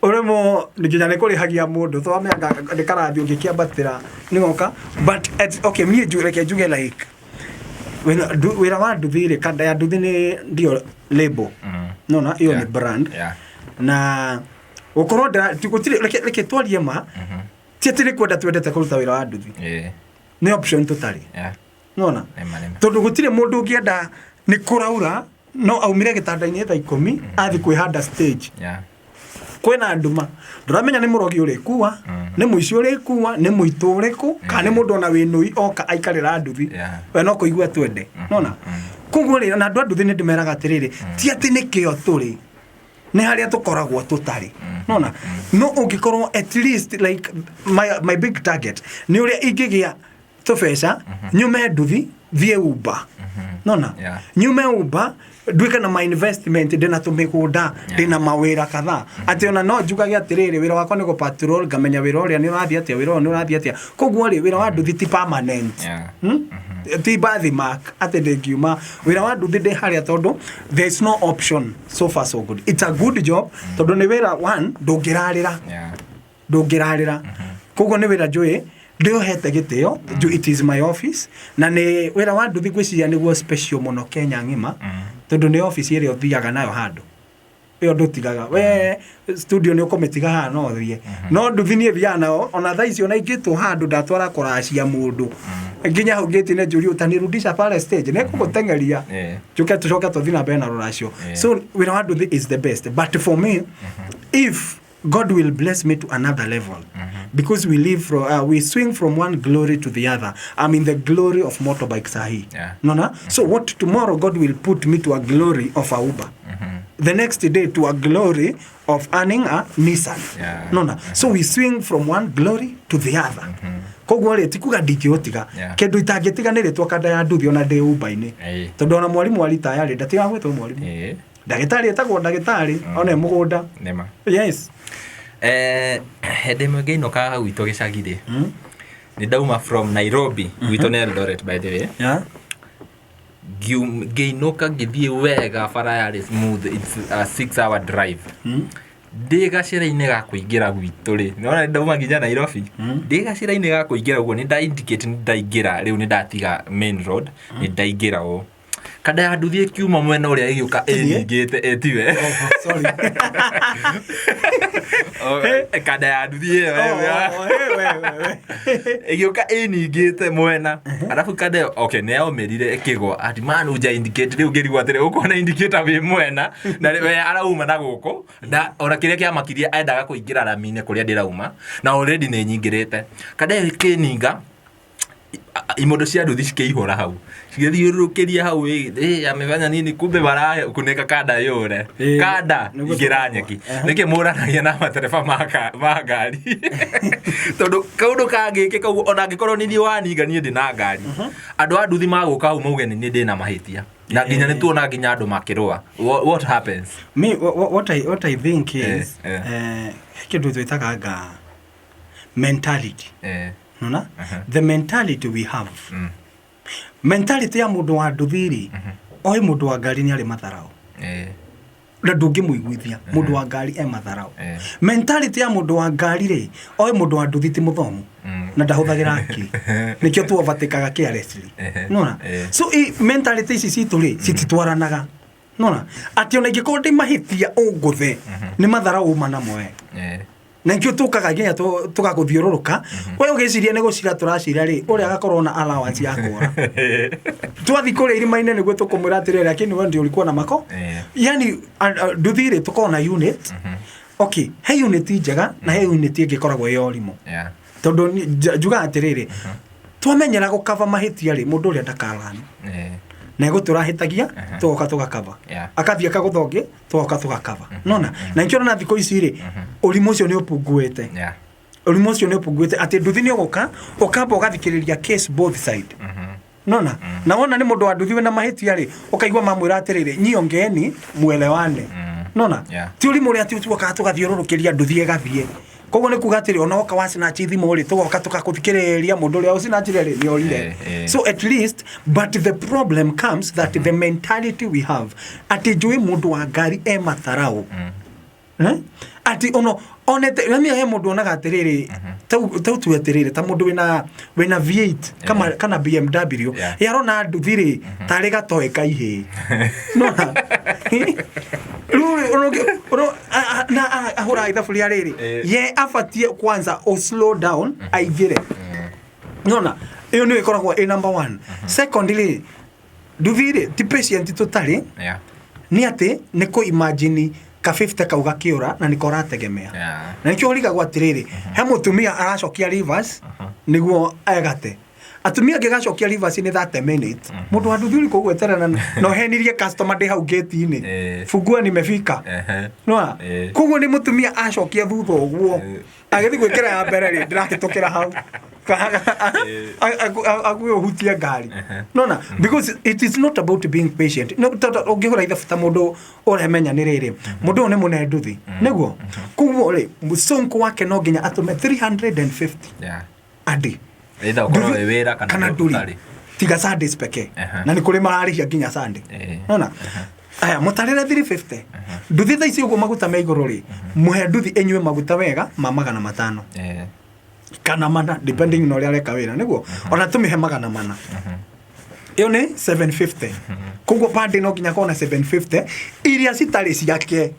ũrĩmo nginya nĩ kũrĩhagia mũndũ twamenya nĩ karathi ũngĩkĩambatĩra nĩ goka but okay niĩ reke njuge like wĩra wa nduthi rĩ kanda ya nduthi nĩ ndio label. Nona ĩyo nĩ brand. Na gũkorwo gũtirĩ reke twarie ma ti atĩ nĩ kwenda twendete kũruta wĩra wa nduthi. Nĩ option tũtarĩ. Nona tondũ gũtirĩ mũndũ ũngĩenda nĩ kũraura no aumire gĩtanda-inĩ thaa 10 athi kwĩhanda stage. Kwĩna nduma ndũramenya nĩ mũrogi ũrĩkua nĩ mũici ũrĩkua nĩ mũitũ ũrĩkũ kana nĩ mũndũ ona wĩ nũi oka aikarĩra nduthi we no kũigua twende. Nona koguo rĩ na andũ a nduthi nĩ ndĩmeraga atĩrĩrĩ ti atĩ nĩ kĩo tũrĩ nĩ harĩa tũkoragwo tũtarĩ. Nona no ũngĩkorwo at least like my big target nĩ ũrĩa ingĩgĩa tũbeca nyume nduthi thiĩ Uber. Nona nyume Uber nduĩke na my investment ndĩna tũmĩgũnda ndĩna mawĩra kadhaa atĩ ona no njugage atĩrĩrĩ wĩra wakwa nĩ gũ-patrol ngamenya wĩra ũrĩa nĩ ũrathiĩ atĩa wĩra ũyũ nĩ ũrathiĩ atĩa koguo rĩ wĩra wa nduthi ti permanent. Ti birthmark atĩ ndĩngiuma wĩra wa nduthi ndĩ harĩa tondũ there is no option so far so good. It's a good job tondũ nĩ wĩra one ndũngĩrarĩra. Ndũngĩrarĩra koguo nĩ wĩra njũĩ ndĩũhete gĩtĩo it is my office na nĩ wĩra wa nduthi ngwĩciria nĩguo special mũno Kenya ng'ima tondũ nĩ office ĩrĩa ũthiaga nayo handũ ĩyo ndũtigaga we studio nĩ ũkũmĩtiga haha no ũthiĩ no nduthi niĩ thiaga nayo ona thaa ici ona ingĩtwo handũ ndatwara kũracia mũndũ nginya hau gate-inĩ njũrie utanirudisha pale stage nĩ ngũgũteng'eria njuke tũcoke tũthiĩ na mbere na rũracio. So wĩra wa nduthi is the best but for me if God will bless me to another level because we live from we swing from one glory to the other. I'm in the glory of motorbike sahi. Nona? So what tomorrow God will put me to a glory of a Uber. The next day to a glory of earning a Nissan. Nona? So we swing from one glory to the other. Koguo rĩ ti kuga ndingĩũtiga kĩndũ itangĩtiga nĩ rĩtwa kanda ya nduthi ona ndĩ Uber-inĩ tondũ ona mwarimũ aritaya rĩ ndatigaga gwĩtwo mwarimũ. Ndagĩtarĩ etagwo ndagĩtarĩ ona e mũgũnda. Yes. Hĩndĩ ĩmwe ngĩinũka gwitũ gĩcagi rĩ nĩ ndauma from Nairobi gwitũ nĩ Eldoret by the way. Ngĩinũka ngĩthiĩ wega bara yarĩ smooth it's a 6 hour drive. Ndĩ gacĩra-inĩ ga kũingĩra gwitũ rĩ, nĩwona ndauma nginya Nairobi, ndĩ gacĩra-inĩ ga kũingĩra ũguo nĩ nda indicate nĩ ndaingĩra rĩu nĩ ndatiga main road, nĩ ndaingĩra ũũ. Kanda ya nduthi ĩkiuma mwena ũrĩa ĩgĩũka ĩningĩte ĩtiwe. Oh, sorry. Oh, kanda ya nduthi ĩyo Oh, oh, eh, we, we, we. Ĩgĩũka ĩningĩte mwena, arabu kanda ĩyo okay nĩ yaumĩrire ĩkĩgwa ati man uja indicate. Rĩu ngĩrigwo atĩrĩ, ũkuona indicator wĩ mwena na we arauma na gũkũ na ona kĩrĩa kĩamakirie endaga kũingĩra rami-inĩ kũrĩa ndĩrauma na already nĩ nyingĩrĩte. Kanda ĩyo ĩkĩninga, imondo cia nduthi cikĩihũra hau cigĩthiũrũrũkĩria hau, amefanya nini? Kumbe marakunĩka kanda yũre. Kanda nĩguo ingĩra tũkagwa. nyeki. Nĩkĩ mũranagia na matereba ma ngari? Tondũ kaũndũ kangĩkĩka ũguo, ona angĩkorwo nĩ niĩ waninga, niĩ ndĩ na ngari, andũ a nduthi magũka hau mauge nĩ niĩ ndĩna mahĩtia, na nginya nĩ tuona nginya andũ makĩrũa. What happens? Me, what I think is, kĩndũ twĩtaga nga mentality. Nona the mentality we have, mentality ya mũndũ wa nduthi-rĩ, oĩ mũndũ wa ngari nĩ arĩ matharau na ndũngĩmũiguithia mũndũ wa ngari e matharau. Mentality ya mũndũ wa ngari rĩ, oĩ mũndũ wa nduthi ti mũthomu na ndahũthagĩra akili, nĩkĩo tuovatĩkaga carelessly. Nona so mentality ici citũ rĩ cititwaranaga. Nona atĩ ona ingĩkorwo ndĩ mahĩtia ũngũthe nĩ matharau uma namo we, na nikĩo tũkaga nginya tũgagũthiũrũrũka we ũgĩciria nĩ gũcira tũracira rĩ, ũrĩa agakorwo na allowance ya kũra twathi kũrĩa irima-inĩ nĩguo tũkũmwĩra atĩrĩrĩ, lakini we ndio ulikuwa na mako. Yani nduthi rĩ, tũkorwo na unit, okay, he unit njega na he unit ĩngĩ ĩkoragwo ĩ ũrimũ, tondũ njugaga atĩrĩrĩ, twamenyera gũkaba mahĩtia rĩ, mũndũ ũrĩa ndakarani na egũtũra hĩtagia, tũgoka tũgakaba, akathiĩ akagũtha ũngĩ, tũgoka tũgakaba. Nona na nikĩo ũrona thikũ ici rĩ, ũrimũ ũcio nĩ ũpunguĩte. Ũrimũ ũcio nĩ ũpunguĩte atĩ nduthi nĩ ũgũka ũkamba ũgathikĩrĩria case both side. Nona na wona nĩ mũndũ wa nduthi wĩna mahĩtia rĩ, ũkaigua mamwĩra atĩrĩrĩ, nyi ongeeni mwelewane. Nona ti ũrimũ ũrĩa atĩ tuokaga tũgathiũrũrũkĩria nduthi ĩgathiĩ. Koguo nĩ kuga atĩrĩ, ona woka wacinach thimũ rĩ, tũgoka tũgakũthikĩrĩria, mũndũ ũrĩa ũcinachire rĩ nĩ orire. So at least, but the problem comes that the mentality we have atĩ njũĩ mũndũ wa ngari e matharau. Eh? Ati ono onete nami he mundu onaga atiriri, tau tu atiriri ta mundu wina V8 kama kana BMW, yarona nduthi ri tari gatoe kaihi nona riu ono na ahura ithaburia riri, ye abatie kwanza o slow down aingire. Nona iyo nĩyo ĩkoragwo ĩ number one. Secondly, nduthi rĩ ti patient tũtarĩ, nĩ atĩ nĩ kũ imagine ka 50 kau gakĩũra na nĩko ũrategemea. Na nĩkĩo ũrigagwo atĩrĩrĩ, he mũtumia aracokia reverse nĩguo egate. Atumia angĩgacokia reverse nĩ 30 minutes, mũndũ wa nduthi ũrĩ gweterera na ũhenirie customer ndĩ hau gate-inĩ, fungua nimefika. Nona koguo nĩ mũtumia acokia thutha ũguo, agĩthiĩ gwĩkĩra ya mbere rĩ, ndĩrahĩtũkĩra hau ague ũhutie ngari. Nona because it is not about being patient. No tondũ ũngĩhũra ithabu ta mũndũ ũremenya nĩ rĩrĩ, mũndũ ũyũ nĩ mũne nduthi nĩguo, koguo rĩ mũcũnkũ wake no nginya atũme 350 a day. Either ũkorwo wĩ wĩra kana kana ndũrĩ ũtarĩ. Tiga Sundays pekee. Na nĩ kũrĩ mararĩhia nginya Sunday. Nona aya mũtarĩre 350 nduthi thaa ici ũguo maguta me igũrũ rĩ, mũhe nduthi ĩnyue maguta wega ma 500 kana 400, depending na ũrĩa areka wĩra nĩguo, ona tũmĩhe 400, ĩyo nĩ 750. Koguo pande no nginya kona 750 iria citarĩ ciake.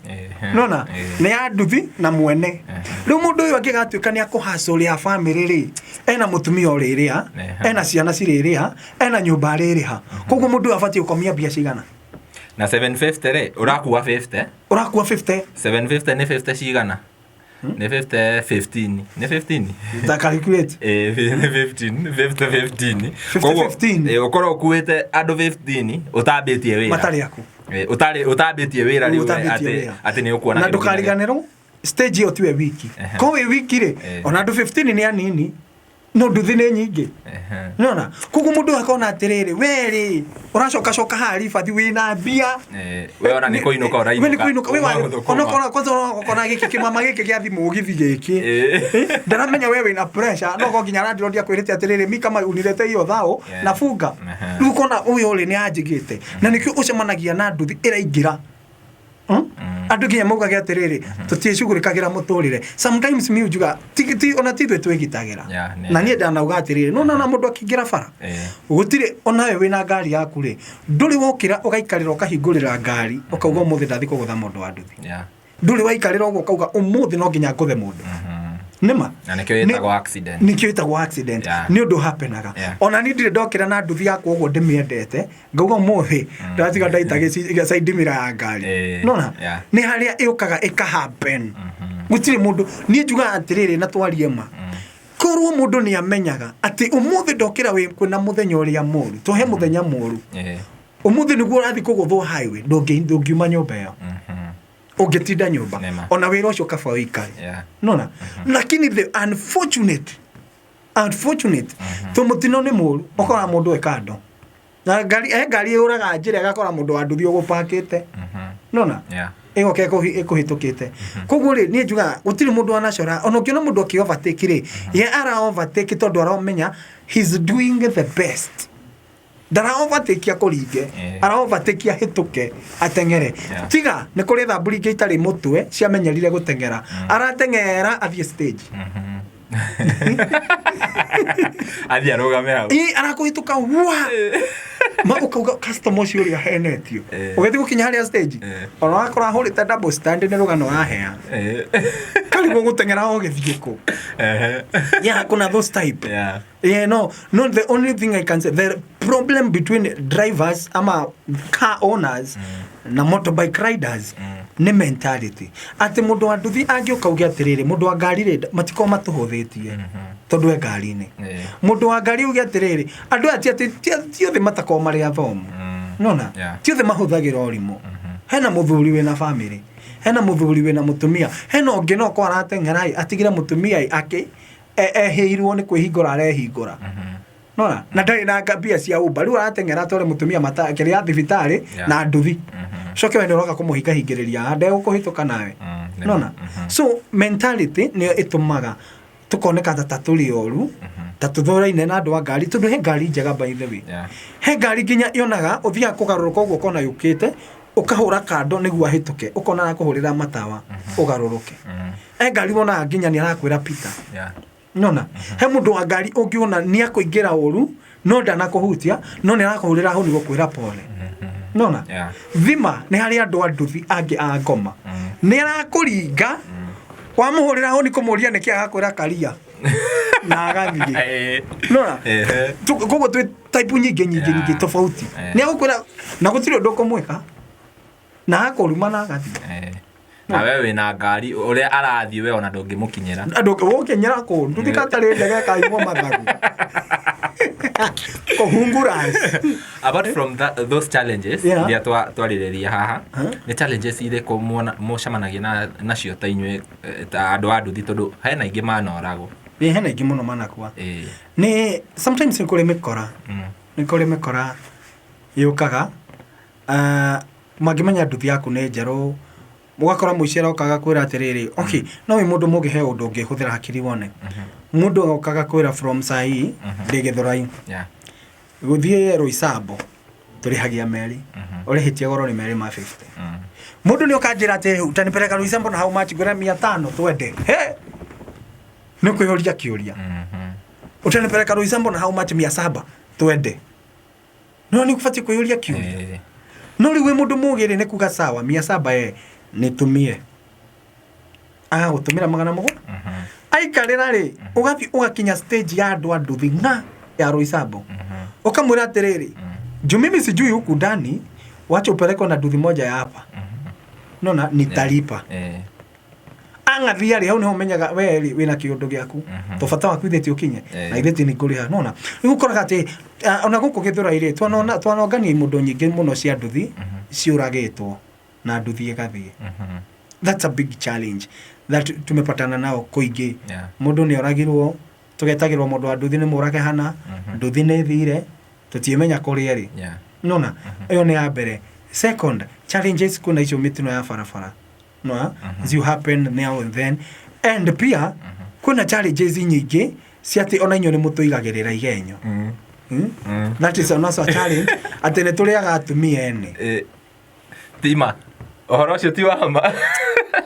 Nona nĩ ya nduthi na mwene. Rĩu mũndũ ũyũ angĩgatuĩka nĩ akũhacũrĩa bamĩrĩ rĩ, ena mũtumia ũrĩrĩa, ena ciana cirĩrĩa, ena nyũmba arĩrĩha, koguo mũndũ ũyũ abatiĩ gũkomia mbia cigana? Na 750 rĩ, ũrakua 50. Ũrakua 50. 750 nĩ 50 cigana? Nĩ 50 15, nĩ 15. Ta calculate. Nĩ 15, 50 15. 50, Koguo, 15. Ũkorwo ũkuĩte andũ 15 ũtambĩtie wĩra. Matarĩ aku. Ũtarĩ ũtambĩtie wĩra rĩu. Ũtambĩtie atĩ wĩra. Atĩ nĩ ũkuona Na kĩndũ kĩnene. ndũkariganĩrwo stage ĩyo tiwe wiki ko wĩ wiki rĩ, ona andũ 15 nĩ anini no nduthi nĩ nyingĩ. Nona koguo mũndũ akona atĩrĩrĩ, we rĩ ũracoka coka haha ribathi wĩna mbia. We ona nĩ kũinũka ũrainũka. We nĩ kũinũka we Uma gũthũkũma. Ona kwanza ũkona gĩkĩ kĩmama gĩkĩ gĩa thimũ ũgithi gĩkĩ. Ndaramenya we wĩna pressure no ko nginya landlord akwĩrĩte atĩrĩrĩ, mi kama unilete hiyo thao na funga. Rĩu ũkona ũyũ rĩ nĩ anjigĩte na nĩkĩo ũcemanagia na nduthi ĩraingĩra. Andũ nginya maugage atĩrĩrĩ, tũtiĩcugurĩkagĩra mũtũrĩre. Sometimes mi njuga ona ti ithuĩ twĩgitagĩra. Yeah, Na niĩ ndanauga atĩrĩrĩ, nona na mũndũ akĩingĩra bara, gũtirĩ onawe wĩna ngari yaku rĩ, ndũrĩ wokĩra ũgaikarĩra ũkahingũrĩra ngari ũkauga ũmũthĩ ndathiĩ kũgũtha mũndũ wa nduthi. Ndũrĩ waikarĩra ũguo ũkauga ũmũthĩ no nginya ngũthe mũndũ. Nĩma. Na nĩkĩo ĩtagwo accident. Nĩkĩo ĩtagwo accident. Nĩ ũndũ happenaga. Ona niĩ ndirĩ ndokĩra na nduthi yakwa ũguo ndĩmĩendete, ngauga ũmũthĩ ndatiga ndaita side mirror ya ngari. Nona nĩ harĩa ĩũkaga ĩka happen. Gũtirĩ mũndũ, niĩ njugaga atĩrĩrĩ na twarie ma, korwo mũndũ nĩ amenyaga atĩ ũmũthĩ ndokĩra wĩ kwĩna mũthenya ũrĩa mũru, tũhe mũthenya mũru, ũmũthĩ nĩguo ũrathiĩ kũgũthwo highway, ndũngiuma nyũmba ĩyo. Ũngĩtinda nyũmba ona wĩra ũcio kaba ũikare. Nona lakini the unfortunate tũmũtino nĩ mũru, ũkora mũndũ e kando na ngari, he ngari ĩũraga njĩra ĩgakora mũndũ wa nduthi ũgũpakĩte. Nona ĩgoka ĩkũhĩtũkĩte. Koguo rĩ, niĩ njugaga gũtirĩ mũndũ anacora. Ona ũngĩona mũndũ akĩ overtake rĩ, ye ara overtake tondũ aramenya he's doing the best. Ndara overtake akũringe, ara overtake ahĩtũke ateng'ere. Tiga nĩ kũrĩ thamburi ingĩ itarĩ mũtwe ciamenyerire gũteng'era, arateng'era athiĩ stage. Athiĩ arũgame hau. Ĩ, arakũhĩtũka wa ma ũkauga customer ũcio ũrĩa ahenetio. Ũgĩthiĩ gũkinya harĩa stage, ona wakora ahũrĩte double stand nĩ rũgano ahea. Karigwo gũteng'era ũgĩthiĩ kũ. Yeah, kuna those type. Yeah, no, no, the only thing I can say, the problem between drivers ama car owners na motorbike riders nĩ mentality. Atĩ mũndũ wa nduthi angĩũka uge atĩrĩrĩ, mũndũ wa ngari rĩ, matikorwo matũhũthĩtie tondũ e ngari-inĩ. Mũndũ wa ngari uge atĩrĩrĩ, andũ aya ti atĩ ti othe matakorwo marĩ athomu. Nona? Ti othe mahũthagĩra ũrimũ. Hena mũthuri wĩna family, hena mũthuri wĩna mũtumia, hena ũngĩ no korwo arateng'era ĩ, atigire mũtumia ĩ, akĩ ehĩirwo nĩ kwĩhingũra arehingũra. Nona? Na ndarĩ na mbia cia Uber, rĩu arateng'era atware mũtumia kĩrĩa thibitarĩ na nduthi. Coke we nĩ ũroka kũmũhingahingĩrĩria, ndegũkũhĩtũka nawe. Nona? So mentality nĩyo ĩtũmaga tũkoneka ta tũrĩ oru, ta tũthũraine na andũ a ngari, tondũ he ngari njega by the way. He ngari nginya yonaga ũthiaga kũgarũrũka ũguo ũkona yũkĩte, ũkahũra kando nĩguo ahĩtũke, ũkona arakũhũrĩra matawa, ũgarũrũke. He ngari wonaga nginya nĩ arakwĩra pita. Nona? He mũndũ wa ngari ũngĩona nĩ akũingĩra ũru, no ndanakũhutia, no nĩ arakũhũrĩra honi gũkwĩra pole. Nona? Thima nĩ harĩ andũ a nduthi angĩ a ngoma. Nĩ arakũringa, wamũhũrĩra honi kũmũria nĩkĩ agakwĩra karia. Na agathiĩ. Nona? Koguo twĩ type nyingĩ nyingĩ nyingĩ tofauti. Nĩ agũkwĩra na gũtirĩ ũndũ ũkũmwĩka. Na akũruma na agathiĩ. Na we wĩna ngari ũrĩa arathiĩ we ona ndũngĩmũkinyĩra. Ndũngĩmũkinyĩra kũ? Nduthi katarĩ ndege kaimwo mathagu. Kũhungura. Apart from that, those challenges iria twarĩrĩria haha, nĩ challenges irĩkũ mũcemanagia nacio ta inyuĩ ta andũ a nduthi, tondũ hena aingĩ manoragwo? Ĩ, hena aingĩ mũno manakua. Nĩ sometimes nĩ kũrĩ mĩkora. Nĩ kũrĩ mĩkora yũkaga. Mangĩmenya nduthi yaku nĩ njerũ, ũgakora mũici aroka agakwĩra atĩrĩrĩ, okay, no wĩ mũndũ mũgĩ he ũndũ ũngĩhũthĩra hakiri wone. Mũndũ agoka agakwĩra from sahi, ndĩ Gĩthũrai. Gũthiĩ Roysambu, tũrĩhagia merĩ. Ũrĩhĩtie goro nĩ merĩ ma 50. Mũndũ nĩ oka anjĩra atĩ, utanipeleka Roysambu na how much? Ngwĩra 500 twende. He! Nĩ kwĩyũria kĩũria. Utanipeleka Roysambu na how much? 700 twende. No nĩ ũbatiĩ kwĩyũria kĩũria. No rĩu wĩ mũndũ mũgĩ rĩ, nĩ kuga sawa, 700 nĩtũmie. Agagũtũmĩra 700. Aikarĩra rĩ, ũgathiĩ ũgakinya stage ya andũ a nduthi ng'a ya Roysambu. Ũkamwĩra atĩrĩrĩ, juu mimi sijui huku ndani, wacha upelekwe na nduthi moja ya hapa. Nona nitalipa. Ang'athia rĩ, hau nĩho ũmenyaga we rĩ wĩna kĩũndũ gĩaku. To bata waku ithe ti ũkinye, na ithe ti nĩngũrĩha. Nona rĩu ũkoraga atĩ, ona gũkũ Gĩthũrai rĩ, twanongania imũndũ nyingĩ mũno cia nduthi ciũragĩtwo na nduthi ĩgathiĩ. That's a big challenge that tumepatana nao kũingĩ. Mũndũ nĩ oragirwo, tũgetagĩrwo mũndũ wa nduthi nĩ mũrage hana, nduthi nĩ ĩthire, tũtiĩmenya kũrĩa ĩrĩ. Nona ĩyo nĩ ya mbere. Second challenges, kwĩna icio mĩtino ya barabara. No, you happen now and then. And pia kwĩna challenges nyingĩ cia atĩ ona inyuĩ nĩ mũtũigagĩrĩra igenyo. That is also a challenge atĩ nĩ tũrĩaga atumia ene. Tima. Ũhoro ũcio ti wa ma.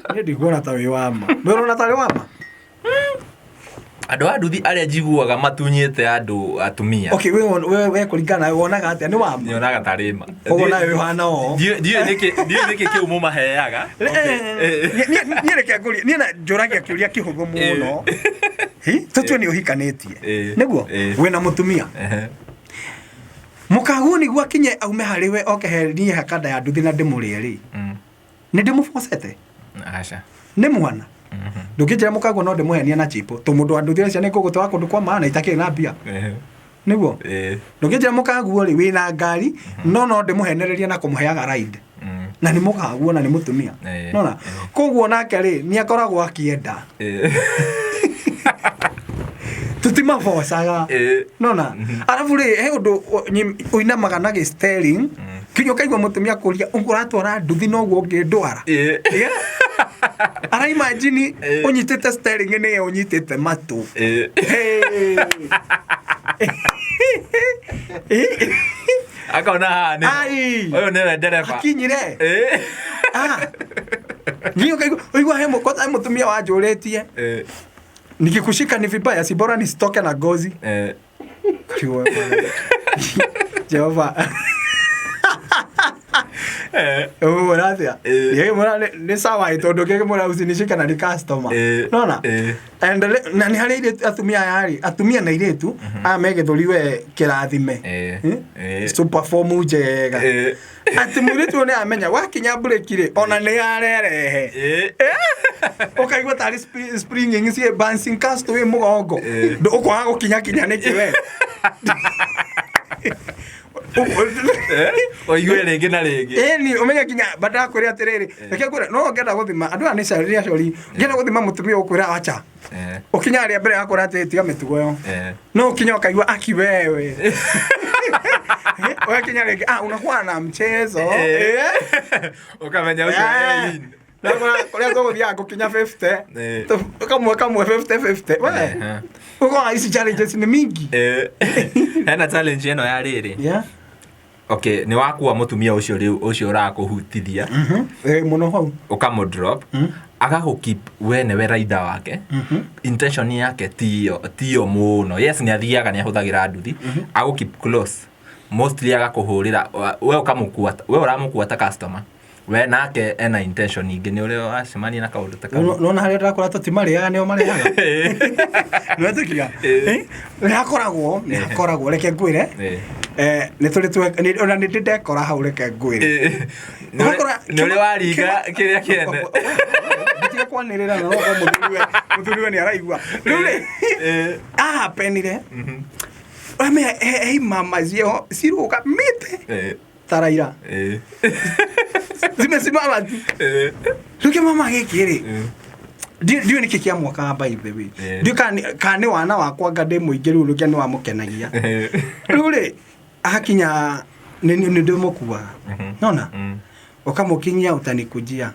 Niĩ ndikuona ta wĩ wa ma. Nĩ ũrona tarĩ wa ma? Andũ a nduthi arĩa njiguaga matunyĩte andũ atumia. Okay, we kũringana nawe wonaga atĩa nĩ wa ma? Nyonaga tarĩ ma. Koguo nawe wĩhana oo. Ndiũĩ nĩkĩ kĩu mũmaheaga. Niĩ reke ngũrie, niĩ njũragia kĩũria kĩhũthũ mũno. Tũtue nĩ ũhikanĩtie. Nĩguo? Wĩna mũtumia. Mũkaguo nĩguo akinye aume harĩ we oke he niĩ hakanda ya nduthi na ndĩmũrĩe rĩ. Nĩ ndĩmũbocete? Aca. Nĩ mwana. Ndũngĩnjĩra mũkaguo no ndĩmũhenie na chipo. Tũ mũndũ wa nduthi acio nĩ ngũgũtwara kũndũ kwa maana itakĩrĩ na mbia. Nĩguo? Ndũngĩnjĩra mũkaguo rĩ wĩna ngari no no ndĩmũhenererie na kũmũheaga ride. Na nĩ mũkaguo na nĩ mũtumia. Nona? Koguo nake rĩ nĩ akoragwo akĩenda. Tũtimabocaga. Nona? Arabu rĩ he ũndũ ũinamaga na gĩ steering kinya ũkaigua mũtumia kũria ũratwara nduthi noguo ũngĩndwara. Ara imagine ũnyitĩte steering nĩye ũnyitĩte matũ. Akona haha nĩ Ai. ũyũ nĩwe ndereba. Akinyire. Nginya ũkaigua ũigua he kwanza he mũtumia wanjũrĩtie nikikushika ni vibaya si bora nisitoke na ngozi. Jehova. Ũguo atĩa? Ngĩkĩmwĩra nĩ sawa ĩ tondũ ngĩkĩmwĩra usinishike na ni customer. Nona? And na nĩ harĩ airĩtu atumia aya rĩ, atumia na airĩtu aya me gĩthũri we kĩrathime. Super form njega. Atĩ mũirĩtu ũyũ nĩ amenya wakinya breki rĩ, ona nĩ arerehe. Ũkaigua tarĩ springing ciĩ bouncing castle wĩ mũgongo. Ũkwaga gũkinya kinya nĩkĩ we? Ũigue rĩngĩ na rĩngĩ. Ĩni ũmenye nginya bandakwĩra atĩrĩrĩ, reke ngwĩre no ngenda gũthima andũ aya nĩ cori acori, ngenda gũthima mũtumia ũkwĩra acha. Ũkinya harĩa mbere yakwĩra atĩ tiga mĩtugo ĩyo. No ũkinya ũkaigua aki wewe. Ũgakinya rĩngĩ ah unakuwa na mchezo. Ũkamenya ũcio in. Na kũrĩa tũgũthiaga gũkinya 50. Kamwe kamwe 50 50. We. Ũkona ici challenges nĩ mingi. Hena challenge ĩno ya rĩrĩ. Yeah. Okay, nĩ wakua mũtumia ũcio rĩu ũcio ũrakũhutithia. Mũno hau. Ũkamũ drop. Agagũ keep we nĩwe rider wake. Intention yake tiyo mũno. Yes, nĩ athiaga nĩ ahũthagĩra nduthi. Agũ keep close. Mostly agakũhũrĩra we ũkamũkua we ũramũkua ta customer. We nake ena intention ingĩ nĩ ũrĩa wacemania na kaũndũ ta kau. Nona harĩa ndĩrakora tũtimarĩaga nĩo marĩaga. Nĩwetĩkia? Nĩ hakoragwo, nĩ hakoragwo reke ngwĩre. Nĩ tũrĩ ona nĩ ndĩ ndekora hau reke ngwĩre. Nĩ ũrĩ waringa kĩrĩa kĩene. Nditige kwanĩrĩra na no mũthuriwe nĩ araigua. Rĩu rĩ, ahapenire. Ũramenya he imama ciĩho cirũgamĩte ta Raila. Zimesimama tu. Rĩu kĩmama gĩkĩ rĩ, ndiũĩ nĩkĩ kĩa mwaka by the way. Ndiũĩ kana nĩ wana wakwa anga ndĩ mũingĩ rĩu rũkĩa nĩ wamũkenagia. Rĩu rĩ, akinya nĩ ndĩmũkuaga. Nona? Ũkamũkinyia ũtanikujia.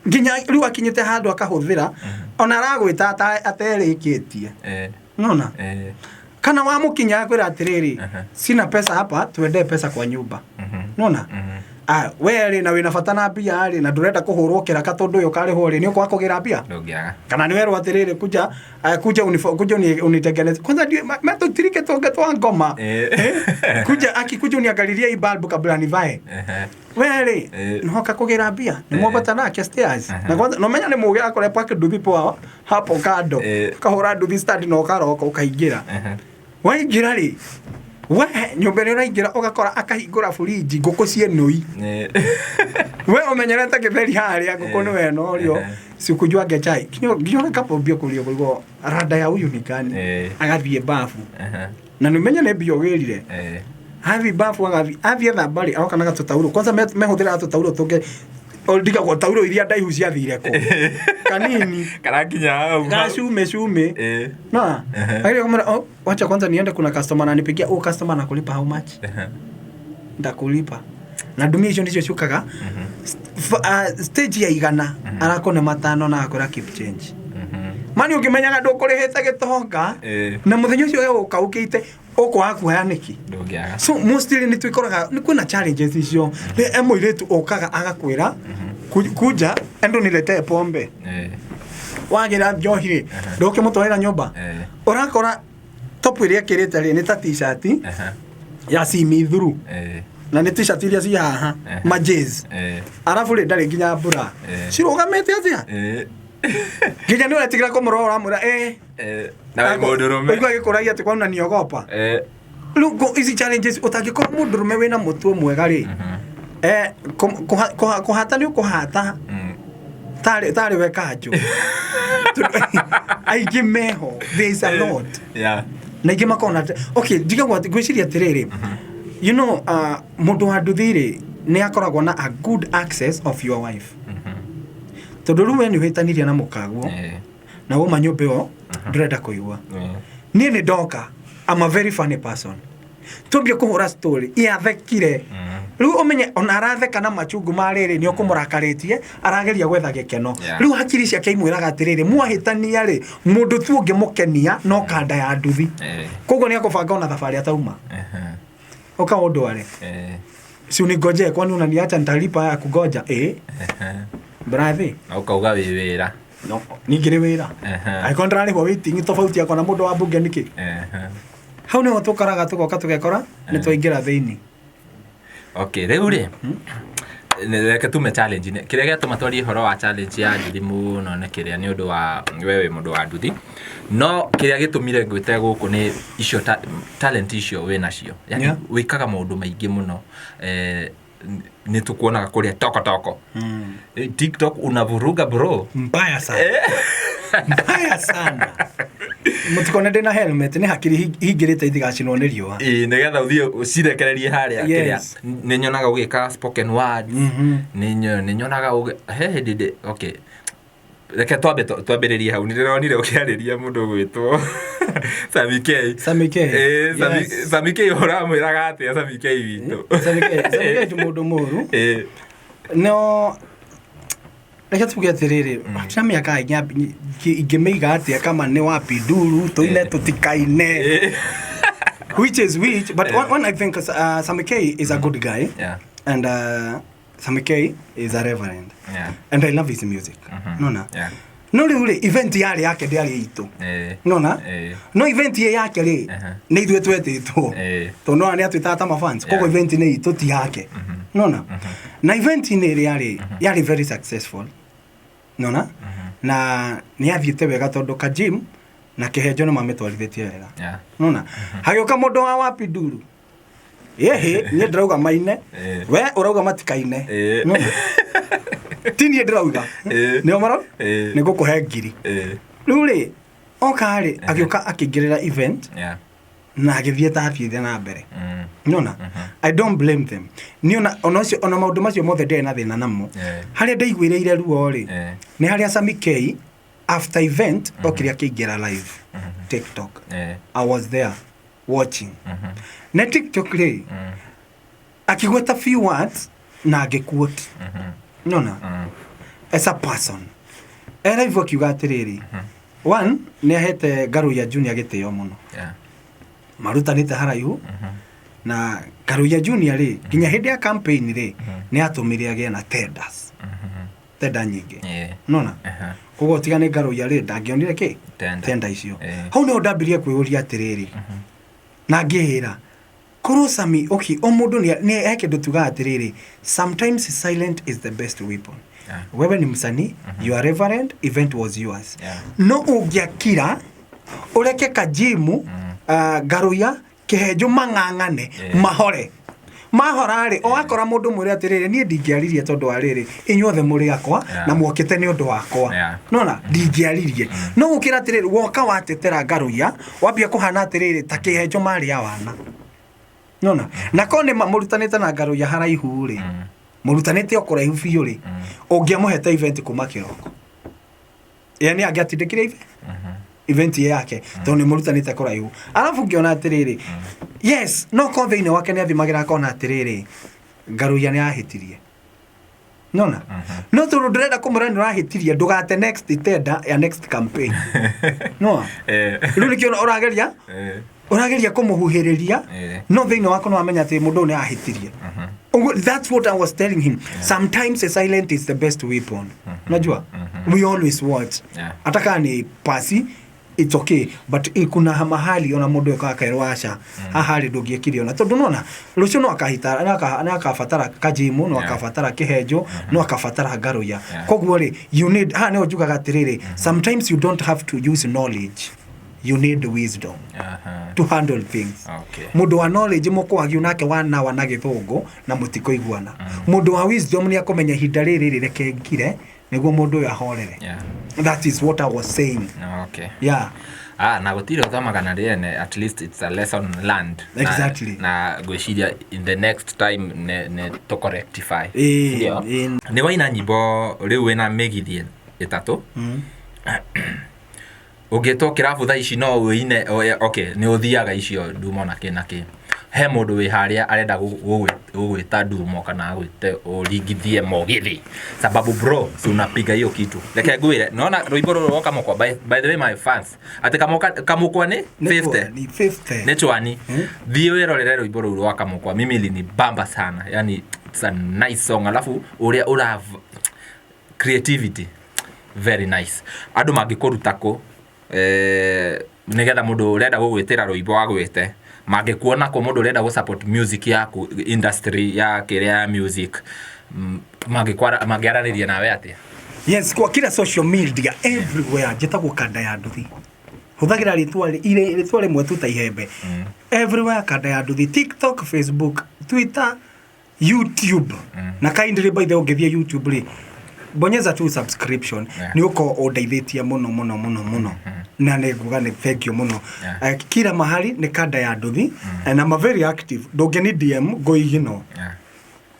Nginya rĩu akinyĩte handũ akahũthĩra ona aragwĩta aterĩkĩtie. Nona? Kana wamũkinya akwĩra atĩrĩrĩ, sina pesa hapa, tuendee pesa kwa nyumba. Nona? We rĩ na wĩna bata na mbia rĩ na ndũrenda kũhũrwo kĩraka tondũ ũyũ ũkarĩhwo rĩ nĩ ũkwaga kũgĩra mbia? Ndũngĩaga. Kana nĩ werwo atĩrĩrĩ kuja kuja kuja unitengeneze kwanza ndio metutirike tuonge twa ngoma. Kuja akikuja uniangalilie hii bulb kabla nivae. We rĩ nĩhoka kũgĩra mbia nĩ mwambata nake stairs. Na kwanza no menya nĩ mũgĩ akore park nduthi poa hapo kando. Ũkahũra nduthi stand na ũkaroka ũkaingĩra. Waingĩra rĩ we nyũmba ĩrĩa ũraingĩra ũgakora akahingũra buriji ngũkũ cienũi. We ũmenyerete gĩtheri harĩa ngũkũ nĩ wenorio sikujua ngechai nginya ũgakambũmbio kũrio kũigua rada ya huyu ni gani. Agathiĩ bafu. Na nĩ ũmenye nĩ mbia ũgĩrire. Athiĩ bafu agathiĩ athiĩ thamba rĩ aroka na gatũtaurũ kwanza mehũthĩraga tũtaurũ tũngĩ ndigagwo taurũ iria ndaihu ciathire kũ kanini Karakinya hau. Gacume cume. Na agĩrĩire kũmwĩra oh, wacha kwanza niende kuna customer ananipigia oh, customer anakulipa how much? Ndakulipa. Na ndumia icio nicio ciũkaga stage ya igana arakũne matano na akwĩra keep change. Mani ũngĩmenyaga ndũkũrĩhĩte gĩtonga na mũthenya ũcio ũgũka ũkĩte ũkwaga kuoya nĩkĩ? Ndũngĩaga. So mostly nĩ twĩkoraga nĩ kwĩna challenges icio. Nĩ he mũirĩtu ũkaga agakwĩra Kuja endo niletee pombe. Wagira njohi rĩ, ndũkĩmũtwarĩra nyũmba. Ũrakora top ĩrĩa ĩkĩrĩte rĩ nĩ ta t-shirt ya simithuru na nĩ t-shirt iria ci haha majezi, arabu rĩ ndarĩ nginya mbura. Cirũgamĩte atĩa? Nginya nĩ ũretigĩra kũmũrora, ũramwĩra eh. Na wĩ mũndũrũme. Ũigua agĩkũragia atĩ kwauna niogopa. Rĩu ici challenges ũtangĩkorwo mũndũrũme wĩna mũtwe mwega rĩ, kũhata nĩ ũkũhata. Tarĩ we kanjũ. Tondũ aingĩ meho, there is a lot. Na ingĩ makona okay, njigagwo atĩ ngwĩciria atĩrĩrĩ, mũndũ wa nduthi rĩ nĩ akoragwo na a good access of your wife, tondũ rĩu we nĩ ũhĩtanirie na mũkaguo na wauma nyũmba ĩyo ndũrenda kũigua. Niĩ nĩ ndoka, I'm a very funny person. Tuambie kũhũra story iathekire. Rĩu ũmenye ona aratheka na machungu ma rĩrĩ nĩ ũkũmũrakarĩtie, arageria gwetha gĩkeno. Rĩu hakiri ciake imwĩraga atĩrĩrĩ, mwahĩtania rĩ, mũndũ tu ũngĩmũkenia no kanda ya nduthi. Koguo nĩ akũbanga ona thabarĩ atauma ũka ũndware. Si unigojee, kwani unaniacha nitalipa ya kugoja, eh? Brathi. Na ũkauga wĩ wĩra. No ningĩ nĩ wĩra. Angĩkorwo ndĩrarĩhwo waiting tofauti yakwa na mũndũ wa mbunge nĩkĩ? Hau nĩho tũkoraga tũgoka tũgekora nĩ twaingĩra thĩinĩ. Okay, rĩu rĩ reke tume challenge -inĩ. Kĩrĩa gĩatũma twarie ũhoro wa challenge ya nduthi mũno nĩ kĩrĩa nĩ ũndũ wa we wĩ mũndũ wa nduthi, no kĩrĩa gĩtũmire ngwĩte gũkũ nĩ icio talent icio wĩ nacio, yani wĩkaga maũndũ maingĩ mũno. Nĩ tũkuonaga kũrĩa tokotoko. TikTok unavuruga, bro. Mbaya sana, mbaya sana. Mũtikone ndĩna helmet, nĩ hakiri hingĩrĩte itigacinwo nĩ riũa. Ĩĩ, nĩgetha ũthiĩ ũcirekererie harĩa kĩrĩa. Nĩ nyonaga ũgĩka spoken words. Nĩ nyonaga he hĩndĩ okay, reke twambe twambĩrĩrie hau. Nĩ ndĩronire ũkĩarĩria mũndũ ũgwĩtwo Sami K. Sami K. Ĩĩ, Sami K, ũramwĩraga atĩa Sami K witũ? Sami K, Sami K ti mũndũ mũru. No reke tuge atĩrĩrĩ, hatirĩ mĩaka ingĩmĩiga atĩa kama nĩ wapi nduru tũine tũtikaine, which is which, but one I think Sami K is a good guy and Sami K is a reverend and I love his music. Nona no rĩu rĩ, event yarĩ yake, ndĩarĩ itũ. Nona no event ĩ yake rĩ, nĩ ithuĩ twetĩtwo, tondũ nona nĩ atwĩtaga ta mafans, koguo event nĩ itũ ti yake. Nona na event-inĩ ĩrĩa rĩ yarĩ very successful, nona na nĩ yathiĩte wega tondũ Kajim na Kĩhenjo nĩ mamĩtwarithĩtie wega. Nona hagĩũka mũndũ wa wapi nduru, ĩhĩ, niĩ ndĩrauga maine. We ũrauga matikaine. Nona ti niĩ ndĩrauga. Nĩo maro nĩ ngũkũhe ngiri. Rĩu rĩ oka rĩ, agĩũka akĩingĩrĩra event na agĩthiĩ ta athiĩte na mbere. Nona I don't blame them. Niĩ ona ũcio, ona maũndũ macio mothe ndirĩ na thĩna namo. Harĩa ndaiguĩrĩire ruo rĩ, nĩ harĩa Sami K after event okire akĩingĩra live TikTok. I was there watching na TikTok rĩ, akĩgweta few words na agĩquote. Nona as a person e live akiuga atĩrĩrĩ, one nĩ ahete Ngaruiya Junior gĩtĩo mũno, marutanĩte haraihu na Ngaruiya Junior rĩ, nginya hĩndĩ ya campaign rĩ nĩ atũmire agĩe na tenders, tenda nyingĩ. Nona koguo tiga nĩ Ngaruiya rĩ, ndangĩonire kĩ? Tenda. Tenda icio. Hau nĩho ndambirie kwĩyũria atĩrĩrĩ na ngĩĩra korwo Sami, okay, o mũndũ nĩ he kĩndũ tugaga atĩrĩrĩ, sometimes silent is the best weapon. Wewe ni msanii, you are reverend, event was yours. No ũngĩakira ũreke Kajimu, Ngaruiya, Kĩhenjo mang'ang'ane, mahore mahora rĩ, o akora mũndũ mwĩre atĩrĩrĩ, niĩ ndingĩaririe tondũ wa rĩrĩ, inyuothe mũrĩ akwa na mwokĩte nĩ ũndũ wakwa. Nona ndingĩaririe, no gũkĩra atĩrĩrĩ, woka watetera Ngaruiya, wambia kũhana atĩrĩrĩ ta Kĩhenjo marĩ awana. Nona na ko nĩ mũrutanĩte na Ngaruiya haraihu rĩ, mũrutanĩte o kũraihu biũ rĩ, ũngĩamũhete event kuma kĩroko, yani angĩatindĩkire event ĩ yake tondũ nĩ mũrutanĩte kũraihu. Arabu ngĩona atĩrĩrĩ, yes, no ko thĩinĩ wake nĩ athimagĩra akona atĩrĩrĩ, Ngaruiya nĩ ahĩtirie. Nona no tondũ ndĩrenda kũmwĩra nĩ ũrahĩtirie, ndũgate next tender ya next campaign. No rĩu nĩkĩo ũrageria. Ũrageria kũmũhuhĩrĩria, no thĩinĩ waku nĩ wamenya atĩ mũndũ ũyũ nĩ ahĩtirie. Ũguo, that's what I was telling him. Sometimes a silent is the best weapon. Unajua, we always watch. Hata kama ni pasi, it's okay, but kuna mahali ona mũndũ ekaga akerwo aca, haha rĩ ndũngĩekire ona tondũ nona rũciũ no akahita no akabatara kajimu, no akabatara kĩhenjo, no akabatara ngarũya. Koguo rĩ, you need, haha nĩho njugaga atĩrĩrĩ, sometimes you don't have to use knowledge, you need wisdom to handle things. Mũndũ wa knowledge mũkwagiu nake wanawa na gĩthũngũ na mũtikũiguana. Mũndũ wa wisdom nĩ akũmenya ihinda rĩrĩ rĩ reke ngire nĩguo mũndũ ũyũ ahorere. That is what I was saying. Yeah. Ah, na gũtirĩ ũthomaga na rĩene, at least it's a lesson learned. Na ngwĩciria in the next time nĩ tũkũ-rectify. Ndio? Ĩĩ. Nĩ waina nyĩmbo rĩu wĩna mĩgithi ĩtatũ. Ũngĩtwo kĩrabu thaa ici no ũine, okay, nĩ ũthiaga icio ndumo na kĩ na kĩ. He mũndũ wĩ harĩa arenda gũgwĩta ndumo kana agwĩte ũringithie mũgithi, sababu bro, si unapiga hiyo kitu. Reke ngwĩre, nona rwĩmbo rũrũ rwa Kamũkwa, by the way my fans, atĩ Kamũkwa nĩ Nĩ 50. Ni 50. Nĩ chwani. Thiĩ wĩrorere rwĩmbo rũu rwa Kamũkwa, mimi ilinibamba sana, yani it's a nice song, alafu ũrĩa ũra creativity very nice. Andũ mangĩkũruta kũ, nĩgetha mũndũ ũrenda gũgwĩtĩra rwĩmbo agwĩte, mangĩkuona kũ mũndũ ũrenda gũ support music yaku, industry ya kĩrĩa ya music, mangĩaranĩria nawe atĩa? Yes, kwa kila social media everywhere njĩtagwo Kanda ya Nduthi. Hũthagĩra rĩtwa rĩmwe tu ta ihembe. Everywhere Kanda ya Nduthi, TikTok, Facebook, Twitter, YouTube. Na kindly by the way ũngĩthiĩ YouTube rĩ, bonyeza tu subscription. Nĩ ũkorwo ũndeithĩtie mũno mũno mũno mũno. Na nĩ nguga nĩ thank you mũno. Kila mahali nĩ Kanda ya Nduthi. And I'm a very active. Ndũngĩni DM ngũigino.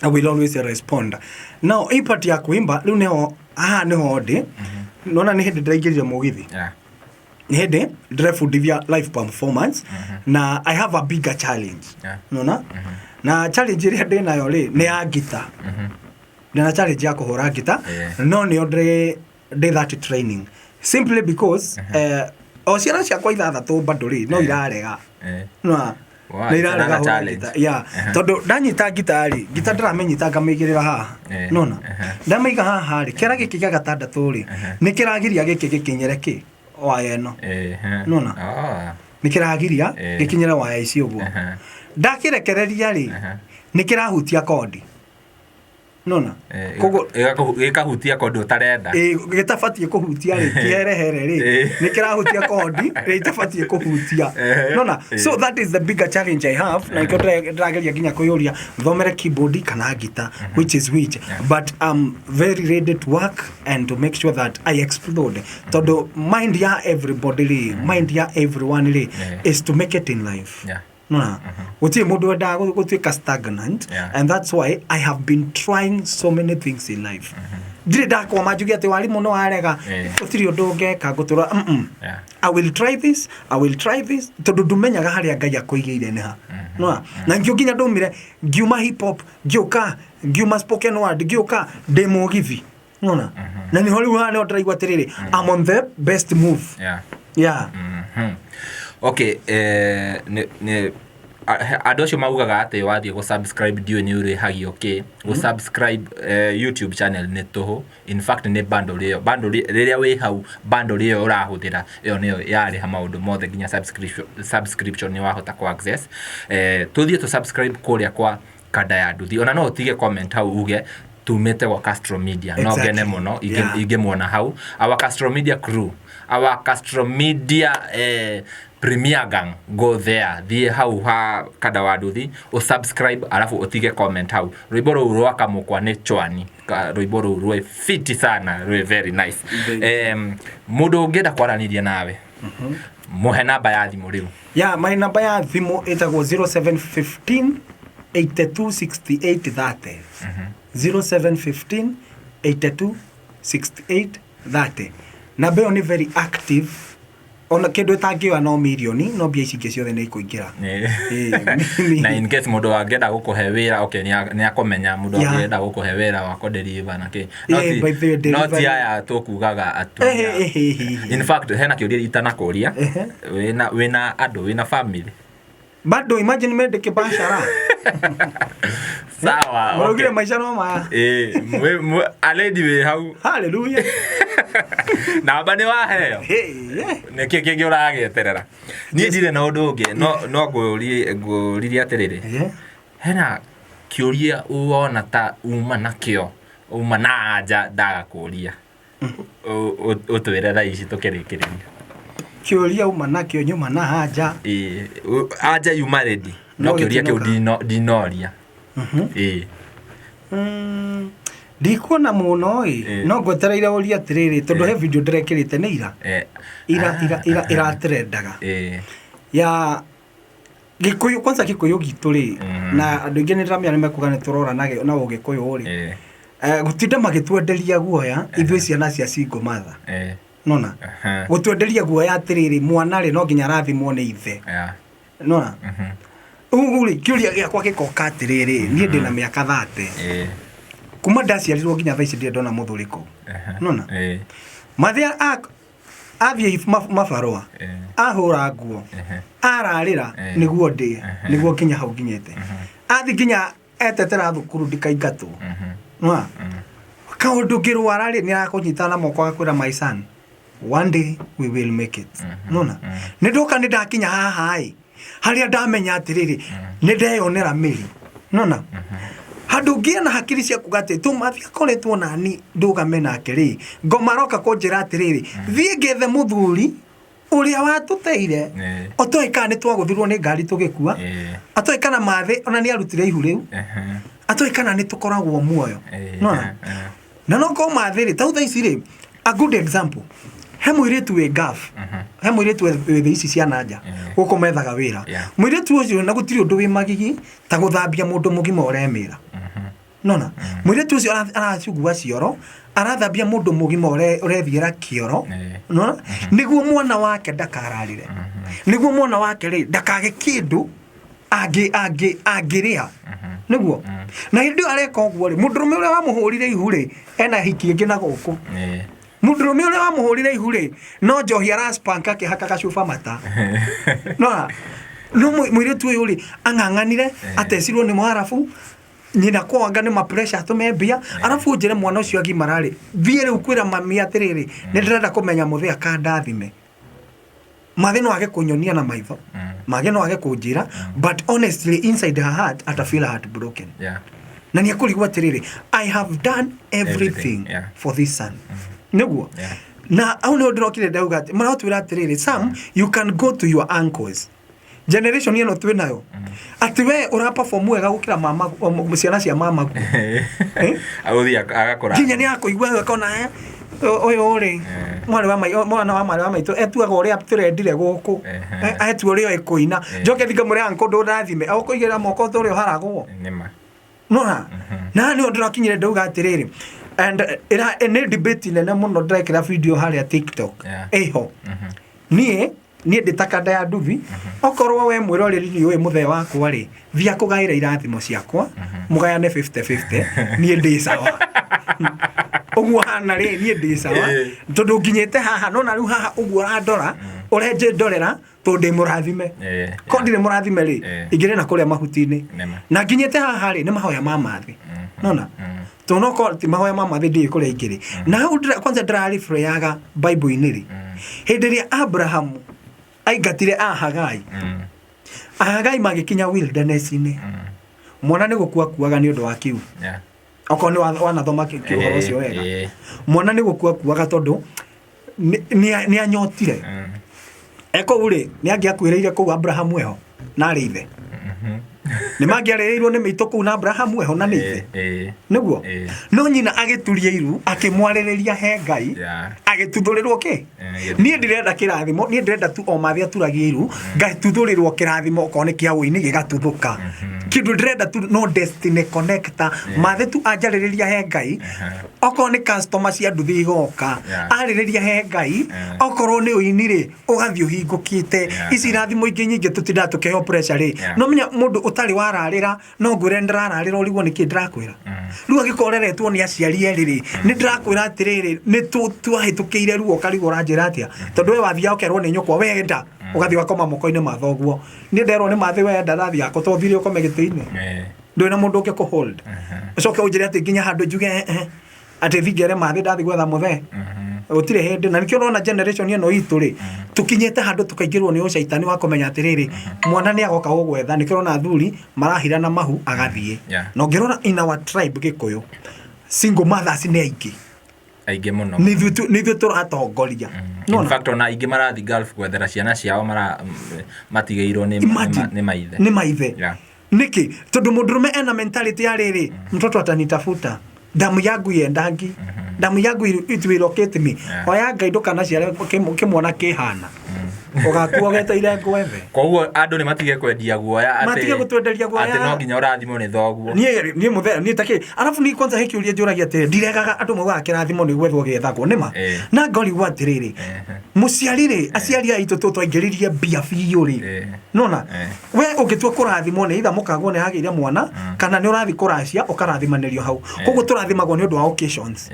I will always respond. Now, hii part ya kuimba, rĩu nĩho, haha nĩho ndĩ. Nona nĩ hĩndĩ ndĩraingĩrire mũgithi. Nĩ hĩndĩ ndĩrebundithia live performance. Na I have a bigger challenge. Nona? Na challenge ĩrĩa ndĩ nayo rĩ, nĩ ya ngita. Ndĩna challenge ya kũhũra ngita. No nĩyo ndĩ that training. Simply because, o ciana ciakwa ithathatũ bado rĩ, no irarega. No. Wow, Nĩ it's irarega another hũra challenge. ngita. Yeah. Tondũ ndanyita ngita rĩ, ngita ndĩramĩnyita ngamĩigĩrĩra haha. Nona? Ndamĩiga haha rĩ, kĩara gĩkĩ gĩa gatandatũ rĩ, nĩ kĩragiria gĩkĩ gĩkinyĩre kĩ? Waya ĩno. Nona? Nĩ kĩragiria gĩkinyĩre waya ici ũguo. Ndakĩrekereria rĩ, nĩ kĩrahutia kondi. Nona? Koguo Gĩkahutia kondi ũtarenda. Gĩtabatiĩ kũhutia rĩ, kĩherehere rĩ, nĩ kĩrahutia kondi, rĩ itabatiĩ kũhutia. Nona? So that is the bigger challenge I have. Na nĩkĩo ndĩrageria nginya kwĩyũria, thomere keyboard kana ngita, which is which. But I'm very ready to work and to make sure that I explode. Tondũ mind ya everybody rĩ, mind ya everyone rĩ, is to make it in life. Nona? Gũtirĩ mũndũ wendaga gũtuĩka stagnant. And that's why I have been trying so many things in life. Ndirĩ ndakwama njuge atĩ warimũ no arega. Gũtirĩ ũndũ ũngeka ngũtũra. I will try this, I will try this. Tondũ ndũmenyaga harĩa Ngai akũigĩire nĩ ha. Nona? Na ngĩũ nginya ndaumire, ngiuma hip hop, ngĩũka, ngiuma spoken word, ngĩũka ndĩ mũgithi. Nona? Na nĩho rĩu haha nĩho ndĩraigua atĩrĩrĩ, I'm on the best move. Okay, nĩ andũ acio maugaga atĩ wathiĩ gũ subscribe ndiũĩ nĩ ũrĩhagio kĩ. Gũ subscribe, YouTube channel nĩ tũhũ. In fact nĩ bundle ĩyo, bundle rĩrĩa wĩ hau, bundle ĩyo ũrahũthĩra, ĩyo nĩyo yarĩha maũndũ mothe nginya subscription nĩ wahota kũ access. Tũthiĩ tũ subscribe kũrĩa kwa Kanda ya Nduthi. Ona no ũtige comment hau uge tumĩte gwa Castro Media. No ngene mũno, ingĩmuona hau. Our Castro Media crew, our Castro Media, Premier Gang, go there. Thiĩ hau ha Kanda wa Nduthi, usubscribe alafu utige comment hau. Rwĩmbo rũu rwa Kamũkwa nĩ chwani. Rwĩmbo rũu rwĩ fiti sana, rwĩ very nice. Very. Mũndũ ũngĩenda kwaranĩria nawe, mũhe namba ya thimũ rĩu. Yeah, my namba ya thimũ ĩtagwo zero seven fifteen eighty two sixty eight thirty. Zero seven fifteen eighty two sixty eight thirty. Namba ĩyo nĩ very active. Ona kĩndũ ĩtangĩoya no mirioni, no mbia ici ingĩ ciothe nĩ ikũingĩra. Na in case mũndũ angĩenda gũkũhe wĩra, okay, nĩ akũmenya mũndũ angĩenda gũkũhe wĩra wa kũ-deliver na kĩ. No By the way, ti delivery. aya tũkugaga atumia. In fact, hena kĩũria itanakũria. Wĩna andũ, wĩna family? Bado imagine mende kibashara. Sawa. Mũraugire Okay. maica no maya. Ĩĩ, already wĩ hau. Hallelujah. Namba nĩ waheo. Hey, yeah. Nĩkĩ kĩngĩ ũragĩeterera? Niĩ ndirĩ na ũndũ ũngĩ, no ngũririe atĩrĩrĩ. Yeah. Hena kĩũria wona ta uma nakĩo, uma na anja ndagakũria. Ũtwĩre thaa ici tũkĩrĩkĩrĩria. Kĩũria uma nakĩo nyuma na anja. Ĩĩ, anja yuma ready. No No kĩũria kĩu gĩtinoka. ndinoria. Ĩĩ. Ndikuona mũno ĩ Eh. no ngwetereire ũrie atĩrĩrĩ tondũ Eh. he video ndĩrekĩrĩte nĩ ira ira ira ira iratrendaga Ĩĩ. ya gĩkũyũ kwanza gĩkũyũ gitũ rĩ na andũ aingĩ nĩ ndĩramenya nĩ mekuga nĩ tũrora na ũgĩkũyũ rĩ. Gũtinda magĩtwenderia guoya ithuĩ ciana cia single mother. Nona gũtwenderia guoya atĩrĩrĩ mwana rĩ no nginya arathimwo nĩ ithe. Nona ũguo rĩ kĩũria gĩakwa gĩkoka atĩrĩrĩ niĩ ndĩna mĩaka 30. Kuma ndaciarirwo nginya thaa ici ndirĩ ndona mũthuri kũu. Nona mathĩa athiĩ mabarũa ahũra nguo ararĩra nĩguo ndĩe nĩguo nginya hau nginyĩte athiĩ nginya etetera thukuru ndikaingatwo. Nona kaũndũ ngĩrwara rĩ nĩ arakũnyita na moko agakwĩra my son, one day we will make it. Nona nĩ ndoka nĩ ndakinya haha ĩ harĩa ndamenya atĩrĩrĩ nĩ ndeyonera mĩri. Nona handũ ngĩe na hakiri cia kuga atĩ tũmathi akoretwo nani ndũgame nake rĩ ngoma aroka kũnjĩra atĩrĩrĩ thiĩ ngethe mũthuri ũrĩa watũteire otoĩ kana nĩ twagũthirwo nĩ ngari tũgĩkua atoĩ kana mathĩ ona nĩ arutire ihu rĩu atoĩ kana nĩ tũkoragwo muoyo. Nona na no korwo mathĩ rĩ tau thaa ici rĩ a good example he mũirĩtu wĩ gaf he mũirĩtu wĩ thĩ ici cia nanja gũkũ methaga wĩra. Mũirĩtu ũcio na gũtirĩ ũndũ wĩ magigi ta gũthambia mũndũ mũgima ũremĩra. Nona mũirĩtu ũcio aracugua cioro arathambia mũndũ mũgima ũrethiĩra kĩoro. Nona nĩguo mwana wake ndakararĩre nĩguo mwana wake rĩ ndakage kĩndũ angĩrĩa nĩguo na hĩndĩ ĩyo areka ũguo rĩ mũndũrũme ũrĩa wamũhũrire ihu rĩ ena hiki ĩngĩ na gũkũ mũndũrũme ũrĩa wamũhũrire ihu rĩ no njohi araspank akĩhaka gacuba mata. Nona no mũirĩtu ũyũ rĩ ang'ang'anire atecirwo nĩ mwarabu nyina kwanga nĩ mapressure atũme mbia arabu njĩre mwana ũcio agimara rĩ thiĩ rĩu kwĩra mami atĩrĩrĩ nĩ ndĩrenda kũmenya mũthĩ akandathime mathĩ no age kũnyonia na maitho mage no age kũnjĩra but honestly inside her heart ata feel heartbroken. Na nĩ ekũrigwo atĩrĩrĩ I have done everything, Everything, yeah. for this son nĩguo na hau nĩho ndĩrokire ndauga atĩ maratwĩra atĩrĩrĩ some you can go to your uncles generation ĩno twĩ nayo atĩ we ũra perform wega gũkĩra mama ciana cia mamagu. Agũthiĩ agakũra. Nginya nĩ akũigua akona ũyũ rĩ mwarĩ wa mwana wa mwarĩ wa maitũ etuaga ũrĩa tũrendire gũkũ etua ũrĩa ĩkũina njoke thiĩ ngamwĩre uncle ndũndathime ũkũigĩrĩra moko ta ũrĩa ũharagwo. Nĩma. Nona na nĩho ndĩrakinyire ndauga atĩrĩrĩ and nĩ debate nene mũno ndĩrekĩra video harĩa TikTok ĩho niĩ ndĩ ta kanda ya nduthi okorwo we mwĩroreri nĩ ũĩ mũthee wakwa rĩ thiĩ akũgaĩre irathimo ciakwa mũgayane 50-50 niĩ ndĩ sawa ũguo hana rĩ niĩ ndĩ sawa tondũ nginyĩte haha nona rĩu haha ũguo ũrandora ũrenjĩ ndorera tondũ ndĩ mũrathime ko ndirĩ mũrathime rĩ ingĩrĩ na kũrĩa mahuti-inĩ na nginyĩte haha rĩ nĩ mahoya ma mathĩ nona tondũ no korwo ti mahoya ma mathĩ ndiĩ kũrĩa ingĩrĩ na hau kwanza ndĩraribreyaga Bible-inĩ rĩ hĩndĩ ĩrĩa Abrahamu aingatire Ahagai Ahagai magĩkinya wilderness-inĩ mwana nĩ gũkua kuaga nĩ ũndũ wa kiu okorwo nĩ wanathoma ũhoro ũcio wega mwana nĩ gũkua kuaga tondũ nĩ anyotire ekũu rĩ nĩ angĩakuĩrĩire kũu Abrahamu eho na arĩ ithe nĩ mangĩarĩrĩirwo nĩ mĩitũ kũu na Abrahamu eho na nĩ ithe nĩguo no nyina agĩturia iru akĩmwarĩrĩria he Ngai agĩtuthũrĩrwo kĩ niĩ ndirenda kĩrathimo niĩ ndĩrenda tu o mathĩ aturagia iru ngatuthũrĩrwo kĩrathimo okorwo nĩ kĩa ũini gĩgatuthũka kĩndũ ndĩrenda tu no destiny connector mathĩ tu anjarĩrĩria he Ngai okorwo nĩ customer cia nduthi igoka arĩrĩria he Ngai okorwo nĩ ũini rĩ ũgathiĩ ũhingũkĩte ici irathimo ingĩ nyingĩ tũtindaga tũkĩheo pressure rĩ no menya mũndũ ũtarĩ wararĩra no ngwĩre ndĩrararĩra ũrigwo nĩkĩ ndĩrakwĩra rĩu angĩkorwo ũreretwo nĩ aciari erĩ rĩ nĩ ndĩrakwĩra atĩrĩrĩ nĩ twahĩtũkĩire ruo ũkarigwo ũranjĩra atĩa tondũ we wathiaga ũkerwo nĩ nyũkwa wenda Ũgathiĩ ũgakoma moko-inĩ ma thoguo. Niĩ nderwo nĩ mathĩ wenda ndathiĩ akwa to ũthire ũkome gĩtĩ-inĩ. Ndũrĩ na mũndũ ũngĩ kũhold. Ũcoke ũnjĩre atĩ nginya handũ njuge eh, eh, atĩ thi ngere mathĩ ndathiĩ gwetha mũthee. Gũtirĩ hĩndĩ na nĩkĩo ũrona generation ĩno itũ rĩ tũkinyĩte handũ tũkaingĩrwo nĩ ũcaitani wa kũmenya atĩrĩrĩ mwana nĩ agoka gũgwetha nĩkĩo ũrona athuri marahira na mahu agathiĩ. Na ũngĩrora in our tribe Gĩkũyũ single mothers nĩ aingĩ. Aingĩ mũno. Nĩ ithuĩ tũratongoria. In Nona? fact ona aingĩ marathiĩ Gulf gwethera ciana ciao mara matigĩirwo nĩ Imagine. nĩ maithe. Nĩ maithe. Yeah. Nĩkĩ? Tondũ mũndũrũme ena mentality ya rĩrĩ, mtoto atanitafuta damu yangu yendangi damu yangu it will locate me. Yeah. Oya Ngai ndũkanaciare kĩmwana kĩhana ũgakua weteire ngwethe. Koguo andũ nĩ matige kwendia guoya atĩ Matige gũtwenderia guoya. Atĩ no nginya ũrathimwo nĩ thoguo. Niĩ niĩ mũthee niĩ takĩ arabu niĩ kwanza he kĩũria njũragia atĩrĩ ndiregaga andũ maugaga kĩrathimo nĩ gwethwo gĩethagwo nĩma na ngorigwo atĩrĩrĩ mũciari rĩ aciari aitũ tũ twaingĩririe mbia biũ rĩ nona we ũngĩtua kũrathimwo nĩ itha mũkagwo nĩ hagĩire mwana kana nĩ ũrathiĩ kũracia ũkarathimanĩrio hau koguo tũrathimagwo nĩ ũndũ wa occasions.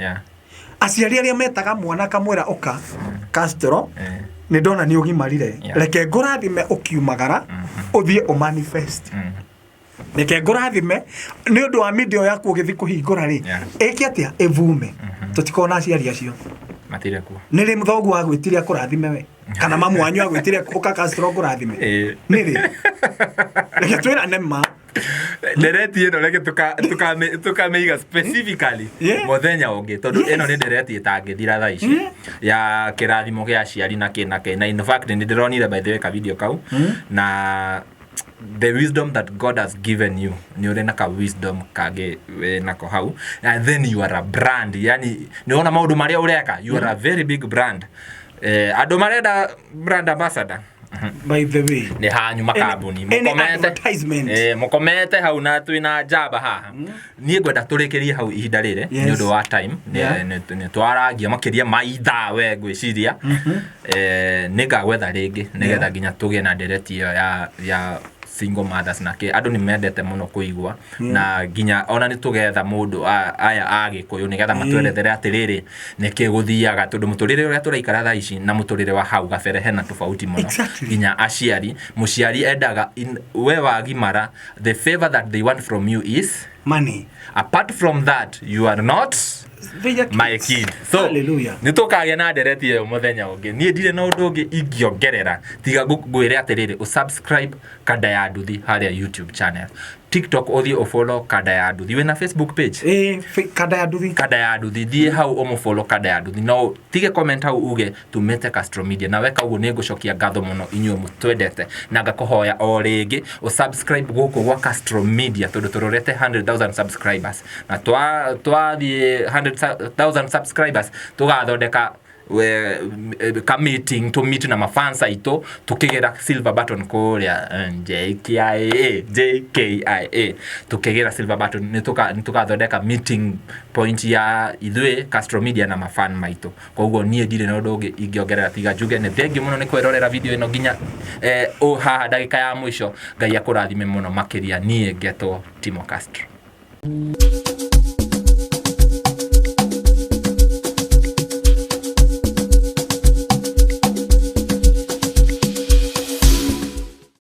Aciari arĩa metaga mwana akamwĩra ũka Castro nĩ ndona nĩ ũgimarire reke ngũrathime ũkiumagara ũthiĩ ũmanifest reke ngũrathime nĩ ũndũ wa media yaku ũgĩthiĩ kũhingũra rĩ ĩke atĩa ĩvume tũtikorwo na aciari acio. Matirĩ kuo. Nĩ rĩ thoguo agwĩtire akũrathime we kana mamu wanyu agwĩtire ũka Castro ngũrathime nĩ rĩ reke twĩrane ma. Ndereti ĩno reke tũkamĩiga specifically mũthenya ũngĩ tondũ ĩno nĩ ndereti ĩtangĩthira thaa ici ya kĩrathimo gĩa aciari na kĩ na kĩ na in fact nĩ ndĩronire by the way ka video kau na the wisdom that God has given you nĩ ũrĩ na ka wisdom kangĩ wĩ nako hau and then you are a brand yani nĩ wona maũndũ marĩa ũreka you are a very big brand andũ marenda brand ambassador By the way nĩ hanyu makambuni Any mũkomete advertisement. Mũkomete hau na twĩna njamba haha niĩ ngwenda tũrĩkĩrie hau ihinda rĩrĩ nĩ ũndũ wa time nĩ twarangia makĩria ma ithaa we ngwĩciria nĩ ngagwetha rĩngĩ nĩgetha nginya tũgĩe na ndereti ĩyo ya single mothers na kĩ andũ nĩ mendete mũno kũigua na nginya ona nĩ tũgetha mũndũ aya a Gĩkũyũ nĩgetha matwerethere atĩrĩrĩ nĩkĩ gũthiaga tondũ mũtũrĩre ũrĩa tũraikara thaa ici na mũtũrĩre wa hau gabere hena tofauti mũno nginya aciari mũciari endaga we wagimara the favor that they want from you is money apart from that you are not my kid so Hallelujah. nĩ tũkagĩa na ndereti ĩyo mũthenya ũngĩ niĩ ndirĩ na ũndũ ũngĩ ingĩongerera tiga ngwĩre atĩrĩrĩ ũsubscribe Kanda ya Nduthi harĩa YouTube channel TikTok ũthiĩ ũfollow Kanda ya Nduthi wĩna Facebook page Kanda ya Nduthi Kanda ya Nduthi thiĩ hau ũmũfollow Kanda ya Nduthi no tige comment hau uge tumĩte Castro Media na weka ũguo nĩ ngũcokia ngatho mũno inyuĩ mũtwendete na ngakũhoya o rĩngĩ ũsubscribe gũkũ gwa Castro Media tondũ tũrorete 100,000 subscribers na twathiĩ 100,000 subscribers tũgathondeka ka meeting to meet na mafans aitũ tukĩgĩra silver button kũrĩa JKIA JKIA tukĩgĩra silver button nĩ tũkathondeka meeting point ya ithuĩ Castro Media na mafan maitũ koguo niĩ ndirĩ na ũndũ ũngĩ ingĩongerera tiga njuge nĩ thengiũ mũno nĩ kwĩrorera video ĩno nginya haha ndagĩka ya mũico Ngai akũrathime mũno makĩria niĩ ngetwo Timo Castro.